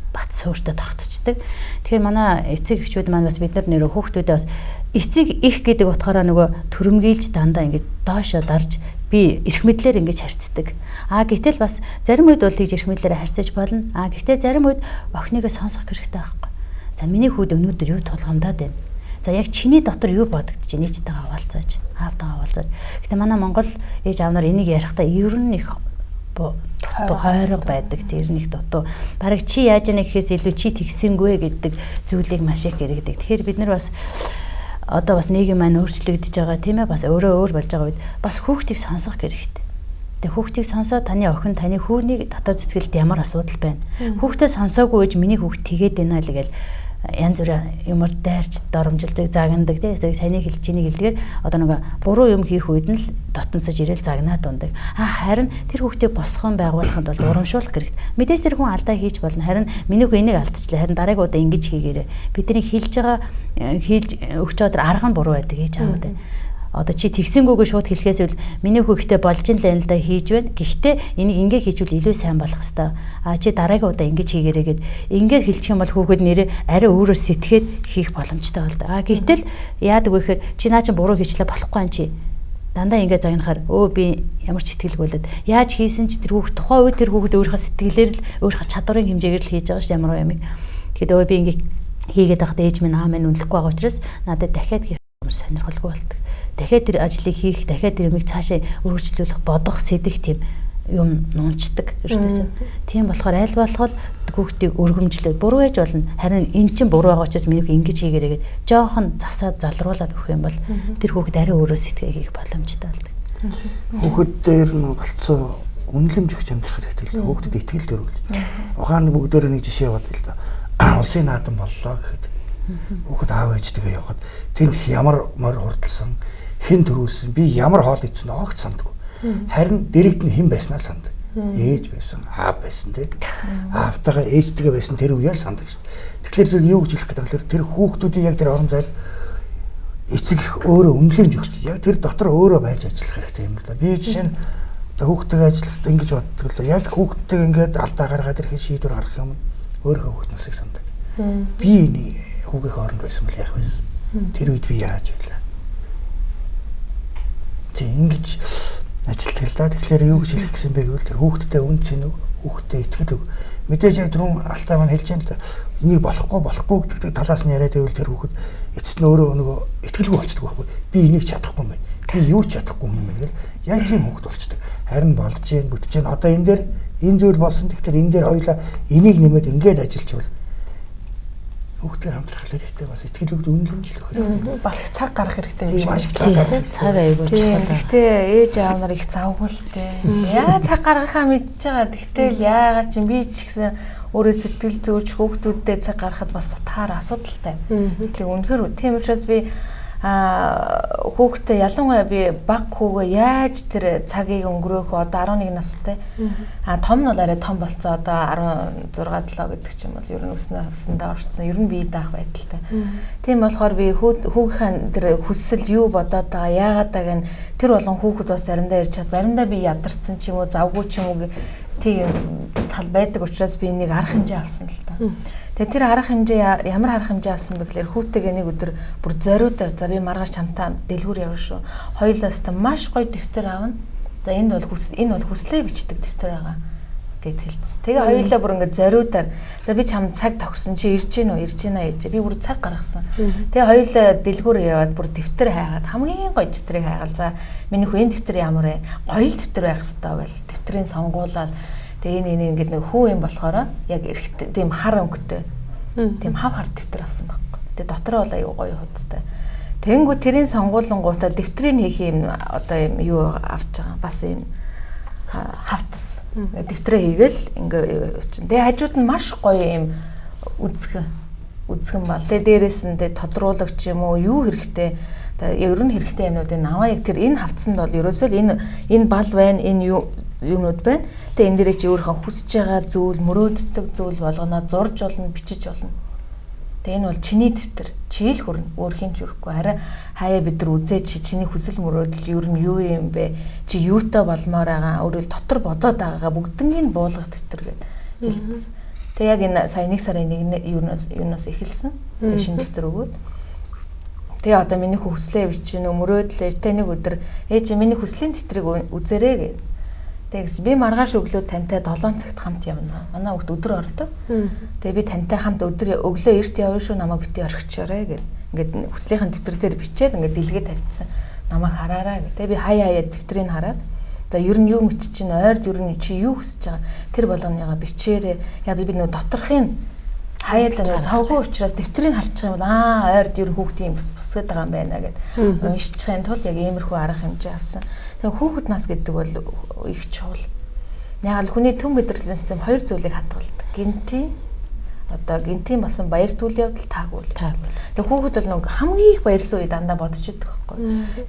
бат суурьтай тогтцдог. Тэгэхээр манай эцэг эхчүүд маань бас бид нар нэрөө хүүхдүүдээ бас эцэг их гэдэг утгаараа нөгөө төрөмгийлж дандаа ингээд доошо дарж би эрх мэдлээр ингэж харьцдаг. А гэтэл бас зарим үед бол тийж эрх мэдлээрээ харьцаж болно. А гэхдээ зарим үед охиныгоо сонсох хэрэгтэй байхгүй. За миний хүүд өнөөдөр юу тулгамдаад байна? За яг чиний дотор юу бодогдож байна? Ээжтэйгээ хаваалцааж, аавтайгаа хаваалцааж. Гэтэ манай Монгол ээж аав нар энийг ярихдаа ер нь их дутуу хойрог байдаг. Тэр нэг дутуу. Бараг чи яаж яана гэхээс илүү чи тэгсэнгүй гэдэг зүйлийг маш их гэрэгдэг. Тэгэхээр бид нар бас одоо бас нийгэм маань өөрчлөгдөж байгаа тийм ээ. Бас өөрөө өөр болж байгаа үед бас хүүхдийг сонсох хэрэгтэй. Тэгээ хүүхдийг сонсоод таны охин таны хүүний дотоод сэтгэлд ямар асуудал байна? Хүүхдээ сонсоогүй гэж миний хүүхд тэгээд байна л гэл янз бүрийн юмар дайрч доромжилдог, загнадаг тийм. Саяны хэлж чиний хэлдгээр одоо нэг буруу юм хийх үед нь л дотносож ирээл загнаад ундаг. А харин тэр хүүхдийг босгон байгуулахад бол урамшуулах хэрэгтэй. Мэдээж тэр хүн алдаа хийж болно. Харин миний хүү энийг алдчихлаа. Харин дараагийн удаа ингэж хийгээрэй. Бидний хэлж байгаа хэлж өгч байгаа арга нь буруу байдаг гэж аавд. Одоо чи тэгсэнгүүгээ шууд хэлэхээс үл миний хүүхдээ болж ин л энэ л да хийж байна. Гэхдээ энийг ингээ хийжвэл илүү сайн болох хэвээр. А чи дараагийн удаа ингэж хийгээрэй гэд ингээд хэлчих юм бол хүүхэд нэрээ арай өөрөөр сэтгээд хийх боломжтой болдог. А гэтэл яадаг вэ гэхээр чи наа чин буруу хийчлээ болохгүй юм чи. Дандаа ингээ загнахаар өө би ямар ч итгэлгүй л яаж хийсэн ч тэр хүүхд тухайн үед тэр хүүхэд өөрийнхөө сэтгэлээр л өөрийнхөө чадварын хэмжээгээр л хийж байгаа ш ямар юм. Тэгэхэд өө би ингээ хийгээд байхад ээж минь аа минь үнэлэхгүй байгаа учраас надад дахиад хийх ямар сонирхолгүй болдог. Дахиад тэр ажлыг хийх, дахиад тэр юмыг цаашаа өргөжлүүлэх, бодох, сэдэх тийм юм нуунчдаг ердөөсөө. Тийм болохоор аль болох хүүхдийг өргөмжлөө. Буруу байж болно. Харин эн чинь буруу байгаа учраас миний ингэж хийгээрэй гэд жоохон засаад залруулад өгөх юм бол тэр хүүхэд арай өөрөө сэтгээ хийх боломжтой болдог. Хүүхэд дээр нь голцоо үнэлэмж өгч амьдрах хэрэгтэй л дээ. Хүүхдэд итгэл төрүүлж. Ухааны бүгдээр нэг жишээ яваад л да. Улсын наадам боллоо гэхэд хүүхэд аав ээжтэйгээ явхад тэнд ямар морь хурдалсан, хэн төрүүлсэн, би ямар хоол идсэн огт сандаггүй. Харин дэрэгд нь хэн байснаа сандаг. Ээж байсан, аав байсан тийм. Аавтайгаа ээжтэйгээ байсан тэр үеэл сандаг шин. Тэгэхээр зэрэг юу гэж хэлэх гэдэг вэ? Тэр хүүхдүүдийн яг тэр орон зайд эцэг их өөрөө үнэлэмж өгч, яг тэр дотор өөрөө байж ажиллах хэрэгтэй юм л да. Би жишээ нь одоо хүүхдтэйгээ ажиллахдаа ингэж боддог л да. Яг хүүхдтэйгээ ингээд алдаа гаргаад ирэхэд шийдвэр гаргах юм өөрийнхөө хүүхд насыг сандаг. Би энэ хүүгийнхээ оронд байсан бол яах вэ? Тэр үед би яаж байлаа? Тийм ингэж ажилтдаг л да. Тэгэхээр юу гэж хэлэх гэсэн бэ гэвэл тэр хүүхдтэй үн цэн үг, хүүхдтэй итгэл үг. Мэдээж яг түрүүн алтаа маань хэлж байна л да. Энийг болохгүй гэдэг талаас нь яриад байвал тэр хүүхэд эцэст нь өөрөө нөгөө итгэлгүй болчихдог байхгүй. Би энийг чадахгүй юм байна. Би юу ч чадахгүй юм байна гэл яг тийм хүүхэд болчихдог. Харин болж гин, бүтэж гин. Одоо энэ дээр энэ зүйл болсон. Тэгэхээр энэ дээр хоёлаа энийг нэмээд ингээд ажиллачвал хүүхдтэй хамтрах хэрэгтэй, бас итгэл өгд үнэлэмжлэх хэрэгтэй. Бас их цаг гаргах хэрэгтэй юм шиг тийм цаг аягүй чухал. Гэхдээ ээж аав нар их завгүй л дээ. Яа цаг гаргахаа мэдж байгаа. Тэгтэл яагаад чинь би ч гэсэн Өөрөө сэтгэл зүйч хүүхдүүдтэй цаг гаргахад бас таар асуудалтай. Тэг үнэхээр тийм учраас би хүүхдээ ялангуяа би баг хүүгээ яаж тэр цагийг өнгөрөөх вэ? Одоо 11 настай. Том нь бол арай том болцоо, одоо 16 7 гэдэг ч юм бол ер нь өс насндаа орцсон. Ер нь бие даах байдалтай. Тийм болохоор би хүүгийнхээ тэр хүсэл юу бодоод байгаа, яагаад байгаа нь тэр болгон хүүхэд бас заримдаа ирж чад, заримдаа би ядарсан ч юм уу, завгүй ч юм уу тийм тал байдаг учраас би нэг арга хэмжээ авсан л та. Тэгээ тэр арга хэмжээ ямар арга хэмжээ авсан бэ гэхээр хүүтэйгээ нэг өдөр бүр зориудаар за би маргааш чамтай дэлгүүр явна шүү. Хоёулаас та маш гоё дэвтэр авна. За энд бол энэ бол хүслээ бичдэг дэвтэр байгаа гэд хэлсэн. Тэгээ хоёулаа бүр ингээд зориудаар за би чам цаг тохирсон, чи ирж гин үү, ирж гинэ ээж. Би бүр цаг гаргасан. Тэгээ хоёулаа дэлгүүр яваад бүр дэвтэр хайгаад хамгийн гоё дэвтрийг хайгаал. За миний хүү энэ дэвтэр ямар вэ? Гоё л дэвтэр байх ёстой гэл дэвтрийг сонгуулаад тэгээ энэ ингээд нэг хүү юм болохоор яг эрэгтэй тийм хар өнгөтэй тийм хав хар дэвтэр авсан байхгүй. Тэгээ дотроо бол аюу гоё хуудастай. Тэнгүү тэрийн сонгуулангуудаа дэвтрийг хийх юм одоо юм юу авч байгаа. Бас юм хавтас. Дэвтрээ хийгээл ингээ явчихна. Тэгээ хажууд нь маш гоё юм үзгэн бал. Тэгээ дээрээс нь тэгээ тодруулагч юм уу юу хэрэгтэй. Тэгээ ер нь хэрэгтэй юмнуудын аваа яг тэр энэ хавтсанд бол ерөөсөө л энэ бал байна, энэ юу юмнууд байна. Тэгээ энэ дээрээ чи өөрийнхөө хүсэж байгаа зүйл, мөрөөддөг зүйл болгоно, зурж болно, бичиж болно. Тэгээ энэ бол чиний дэвтэр. Чи л хүрнэ, өөр хин ч хүрэхгүй. Харин хаяа бид нар үзээ чи чиний хүсэл мөрөөдөл ер нь юу юм бэ? Чи юутай болмоор байгаа, өөрөөр дотор бодоод байгаагаа бүгднийг буулгах дэвтэр гэд хэлсэн. Тэгээ яг энэ сая 1 сарын 1-ний юунаас эхэлсэн. Тэгээ шинэ дэвтэр өгөөд. Тэгээ одоо миний хүслээ бичнэ, мөрөөдлөө. Тэ нэг өдөр ээж миний хүслийн дэвтрийг үзээрэй гэд. Тэгээс би маргааш өглөө тантай 7 цагт хамт явна. Манай хүүхд өдөр ордог. Тэгээ би тантай хамт өдөр өглөө эрт явна шүү, намайг бити орхичоорой гэд. Ингээд хүслийнхэн дэвтэр дээр бичээд ингээд дэлгээ тавьчихсан. Намайг хараарай гэд. Тэгээ би хаяа дэвтрийг хараад за ер нь юу мөч чинь ойрд ер нь чи юу хүсэж байгаа тэр болгоныгаа бичээрэй. Яг би нөө доторхын хаяад л завгүй учраас дэвтрийг харчих юм бол ойрд ер нь хүүхдийн юм босгоод байгаа юм байна гэд уншчихын тулд яг иймэрхүү арга хэмжээ авсан. Тэгээ хүүхэд нас гэдэг бол их чухал. Яг л хүний төм мэдрэлийн систем хоёр зүйлийг хадгалдаг. Гентийн одоо гентийн басан баяр үйл явдал таагүй. Тэгээ хүүхэд бол нэг хамгийн их баярлсан үе дандаа бодож идэг байхгүй.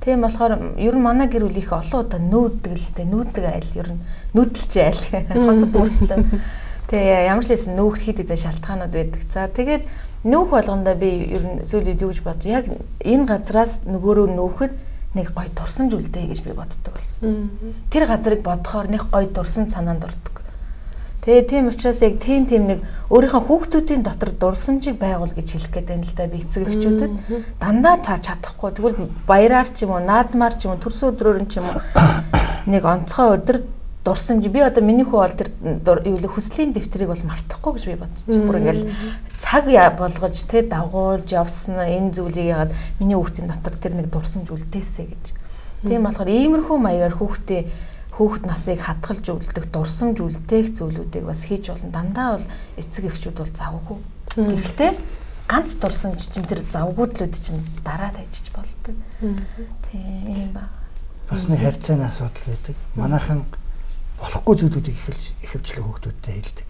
Тийм болохоор ер нь манай гэр бүл их олон удаа нүүдэг л дээ, нүүдэг айл ер нь нүүдэлч айл хотод бүртлээ. Тэгээ ямар ч байсан нүүх хэд хэдэн шалтгаанууд байдаг. За тэгээд нүүх болгондоо би ер нь сүүлийн юу гэж бодож яг энэ газраас нөгөөрөө нүүхэд нэг гоё дурсамж үлдээ гэж би боддог болсон. Тэр газрыг бодохоор нэг гоё дурсамж санаанд ордог. Тэгээ тийм учраас яг тийм нэг өөрийнхөө хүүхдүүдийн дотор дурсамжийг байгуул гэж хэлэх гээд байна л да би эцэг эхчүүдэд. Дандаа та чадахгүй. Тэгвэл баяраар ч юм уу, наадмаар ч юм уу, төрсөн өдрөөр нь ч юм уу нэг онцгой өдөр дурсамж би одоо миний хүү бол тэр юу л хүслийн дэвтрийг бол мартахгүй гэж би бодчих. Бүр ингээл цаг болгож тэ дагуулж явсан энэ зүйлийг яагаад миний хүүхдийн дотор тэр нэг дурсамж үлдээсэ гэж. Тийм болохоор иймэрхүү маягаар хүүхд насыг хадгалж үлдэх, дурсамж үлдээх зүйлүүдийг бас хийж болно. Дандаа бол эцэг эхчүүд бол завгүй. Гэхдээ ганц дурсамж чинь тэр завгүйдлүүд чинь дараа тайчиж болдог. Тийм юм ба. Бас нэг харьцааны асуудал байдаг. Манайхан болохгүй зүйлүүдийг ихэвчлэн хүүхдүүдтэй хэлдэг.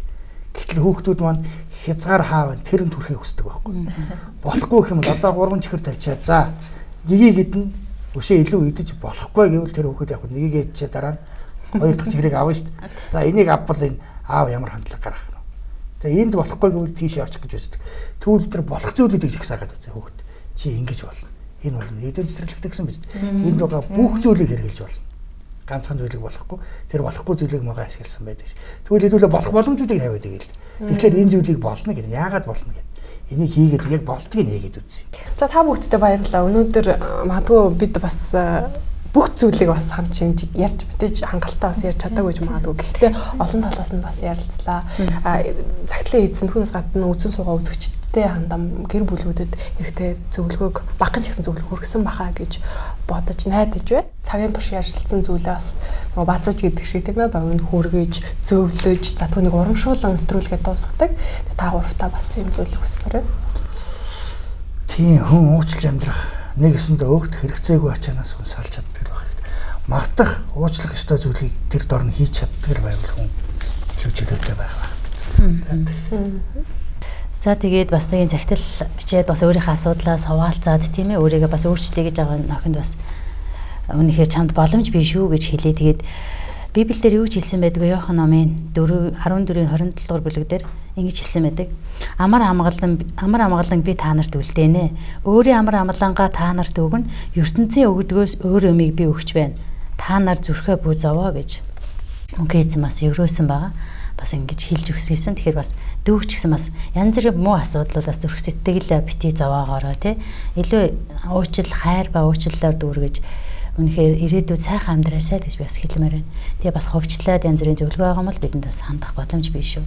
Гэтэл хүүхдүүд маань хязгаар хаав тэр нь түрхийг хүсдэг байхгүй. Болохгүй гэх юм бол одоо 3 чихэр тавьчаа. За нэгийг идэнэ, өшөө илүү идэж болохгүй гэвэл тэр хүүхэд яг нэгийг идчихээ дараа нь хоёр дахь чихрийг авна шүү дээ. За энийг авбал энэ аав ямар хандлага гаргах нь. Тэгээ энд болохгүй гэвэл тийшээ очих гэж үздэг. Тэгвэл тэр болох зүйлүүдийг жигсаагаад үзээ хүүхэд. Чи ингэж болно. Энэ болно. Эдийн цэцэрлэгтэй гэсэн биз дээ. Энд байгаа бүх зүйлийг хэрэглэж болно. Ганцхан зүйлийг болохгүй. Тэр болохгүй зүйлийг мага ашигласан байдаг ш. Тэгвэл хэдүүлээ болох боломжуудыг тавиад игээл. Тэгэхээр энэ зүйлийг болно гэдэг. Яагаад болно гэдэг. Энийг хийгээд яг болтгийг хийгээд үзье. За та бүгдтэй баярлалаа. Өнөөдөр магадгүй бид бас бүх зүйлийг бас хамт шимж ярьж мэдээж хангалттай бас ярьж чадаагүй ч магадгүй. Гэхдээ олон талаас нь бас ярилцлаа. Цагтлын эзэн түүнээс гадна үзэн суугаа үзэгчтэй хандан гэр бүлүүдэд хэрэгтэй зөвлөгөөг багхан ч гэсэн зөвлөгөө хүргэсэн баха гэж бодож найдаж байна. Цагийн турш ярилцсан зүйлээ бас нөгөө базаж гэдэг шиг тийм богино хүргэж, зөвлөж, за түүнийг урамшуулан нэвтрүүлгээ дуусгадаг. Та гуравтаа бас юм зүйлийг хүсмээр байна. Тийм хүн уучлж амьдрах нэг өсөндөө өөгт хэрэгцээгүй ачаанаас хүн салж чаддаг л байх хэрэгтэй. Мартах, уучлах ёстой зүйлийг тэр дор нь хийж чаддаг л байвал хүн илүү чөлөөтэй байх байх. За тэгээд бас нэгэн захидал бичээд бас өөрийнхөө асуудлаа суваалцаад тийм ээ өөрийгөө бас өөрчлөе гэж байгаа нөхөнд бас үнэхээр чамд боломж биш шүү гэж хэлээ. Тэгээд Библиэлд юу гэж хэлсэн байдаг вэ? Иохан номын 4 14-ийн 27 дугаар бүлэг дээр ингэж хэлсэн байдаг. Амар амгалан би та нарт үлдээнэ. Өөрийн амар амгалангаа та нарт өгнө. ертөнцийн өгдгөөс өөр юмыг би өгч байна. Та нар зүрхээ бүү зовоо гэж. Мөнхийн эзэн бас өрөөсөн байгаа. Бас ингэж хэлж өгсөн. Тэгэхээр бас дүүч гэсэн бас янз бүрийн муу асуудлуудаас зүрх сэтгэл бити зовоогоорой тий. Илүү уучлал хайр ба уучлалаар дүүргэж үнэхээр ирээдүйд сайхан амьдраасай гэж би бас хэлмээр байна. Тэгээ бас ховчлаад янз бүрийн зөвлөгөө байгаа юм бол бидэнд бас хандах боломж бий шүү.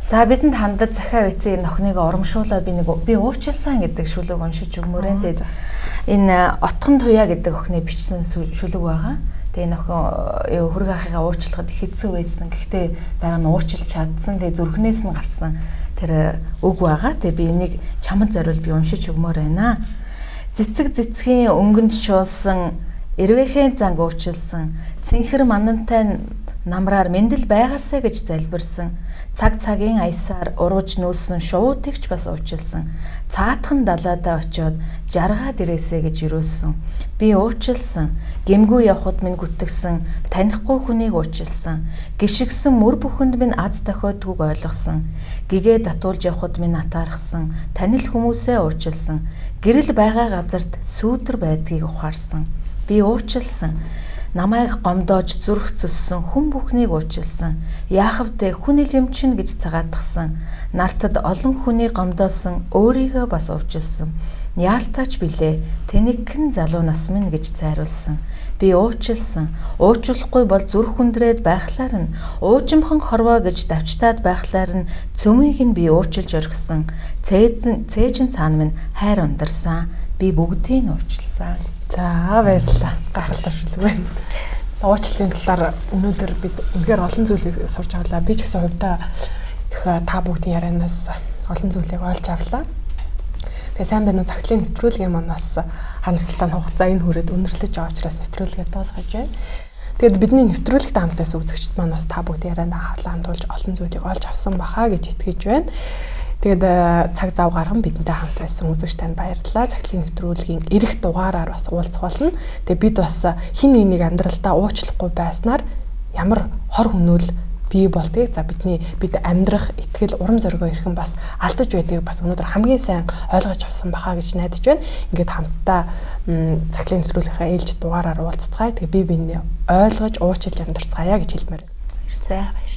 За бидэнд хандаж захиа бичсэн энэ охиныг урамшуулаад би уучлсан гэдэг шүлэг уншиж өгмөр байна. Тэгээд энэ Отхон Туяа гэдэг охины бичсэн шүлэг байгаа. Тэгээ энэ охин хөрөг ахыгаа уучлахад хэцүү байсан. Гэхдээ дараа нь уучлж чадсан. Тэгээ зүрхнээс нь гарсан тэр үг байгаа. Тэгээ би энийг чамд зориул би уншиж өгмөр байна. Цэцэг цэцгийн өнгөнд шуулсан, эрвээхэн занг уучлсан, цэнхэр манантай намраар мэндэл байгаасай гэж залбирсан, цаг цагийн аясаар урууж нүүсэн шувуутыг ч бас уучлсан, цаатхан далаадаа очиод жаргаад ирээсэй гэж өрөөсөн. Би уучлсан, гэмгүй явхад минь гүтгсэн, танихгүй хүнийг уучлсан, гიშгсэн мөр бүхэнд минь аз тохиодгүйг ойлгосон, гэгээ татуулж явхад минь атаархсан, танил хүмүүсээ уучлсан, гэрэл байгаа газарт сүүдэр байдгийг ухаарсан. Би уучлсан. Намайг гомдоож зүрх цөссөн хүн бүхнийг уучлсан. Яахавдэ хүн илэмчин гэж цагаатгсан. Нартад олон хүний гомдоосон өөрийгөө бас уучлсан. Яалтаач билээ тэнэгхэн залуу нас минь гэж цайруулсан. Би уучлсан. Уучлахгүй бол зүрх хүндрээд байхлаар нь уужимхан хорвоо гэж давчтаад байхлаар нь цөмийг нь би уучлж орхисон. Цээжин цаана минь хайр ундарсан. Би бүгдийг нь уучлсан. За баярлалаа. Гайхалтай шүлэг байна. Уучлалын талаар өнөөдөр бид үнэхээр олон зүйлийг сурч авлаа. Би ч гэсэн хувьдаа их та бүгдийн ярианаас олон зүйлийг олж авлаа. Тэгээ сайн байна уу захидлын нэвтрүүлгийн маань бас харамсалтай нь хугацаа энэ хүрээд өндөрлөж байгаа учраас нэвтрүүлгээ дуусгаж байна. Тэгээд бидний нэвтрүүлэгт хамтаас үзэгчд маань бас та бүгдийн ярианд анхаарлаа хандуулж олон зүйлийг олж авсан баха гэж итгэж байна. Тэгээд цаг зав гарган бидэнтэй хамт байсан үзэгч танд баярлалаа. Захидлын нэвтрүүлгийн ирэх дугаараар бас уулзах болно. Тэгээд бид бас хин нэг амьдралдаа уучлахгүй байснаар ямар хор хөнөөл бий болдгийг за бид амьдрах итгэл урам зоригоо ирхэн бас алдаж байдгийг бас өнөөдөр хамгийн сайн ойлгож авсан баха гэж найдаж байна. Ингээд хамтдаа захидлын нэвтрүүлгийнхаа ээлж дугаараар уулзцгаая. Тэгээд би биенээ ойлгож уучлж амьдарцгаая гэж хэлмээр. За баярлалаа.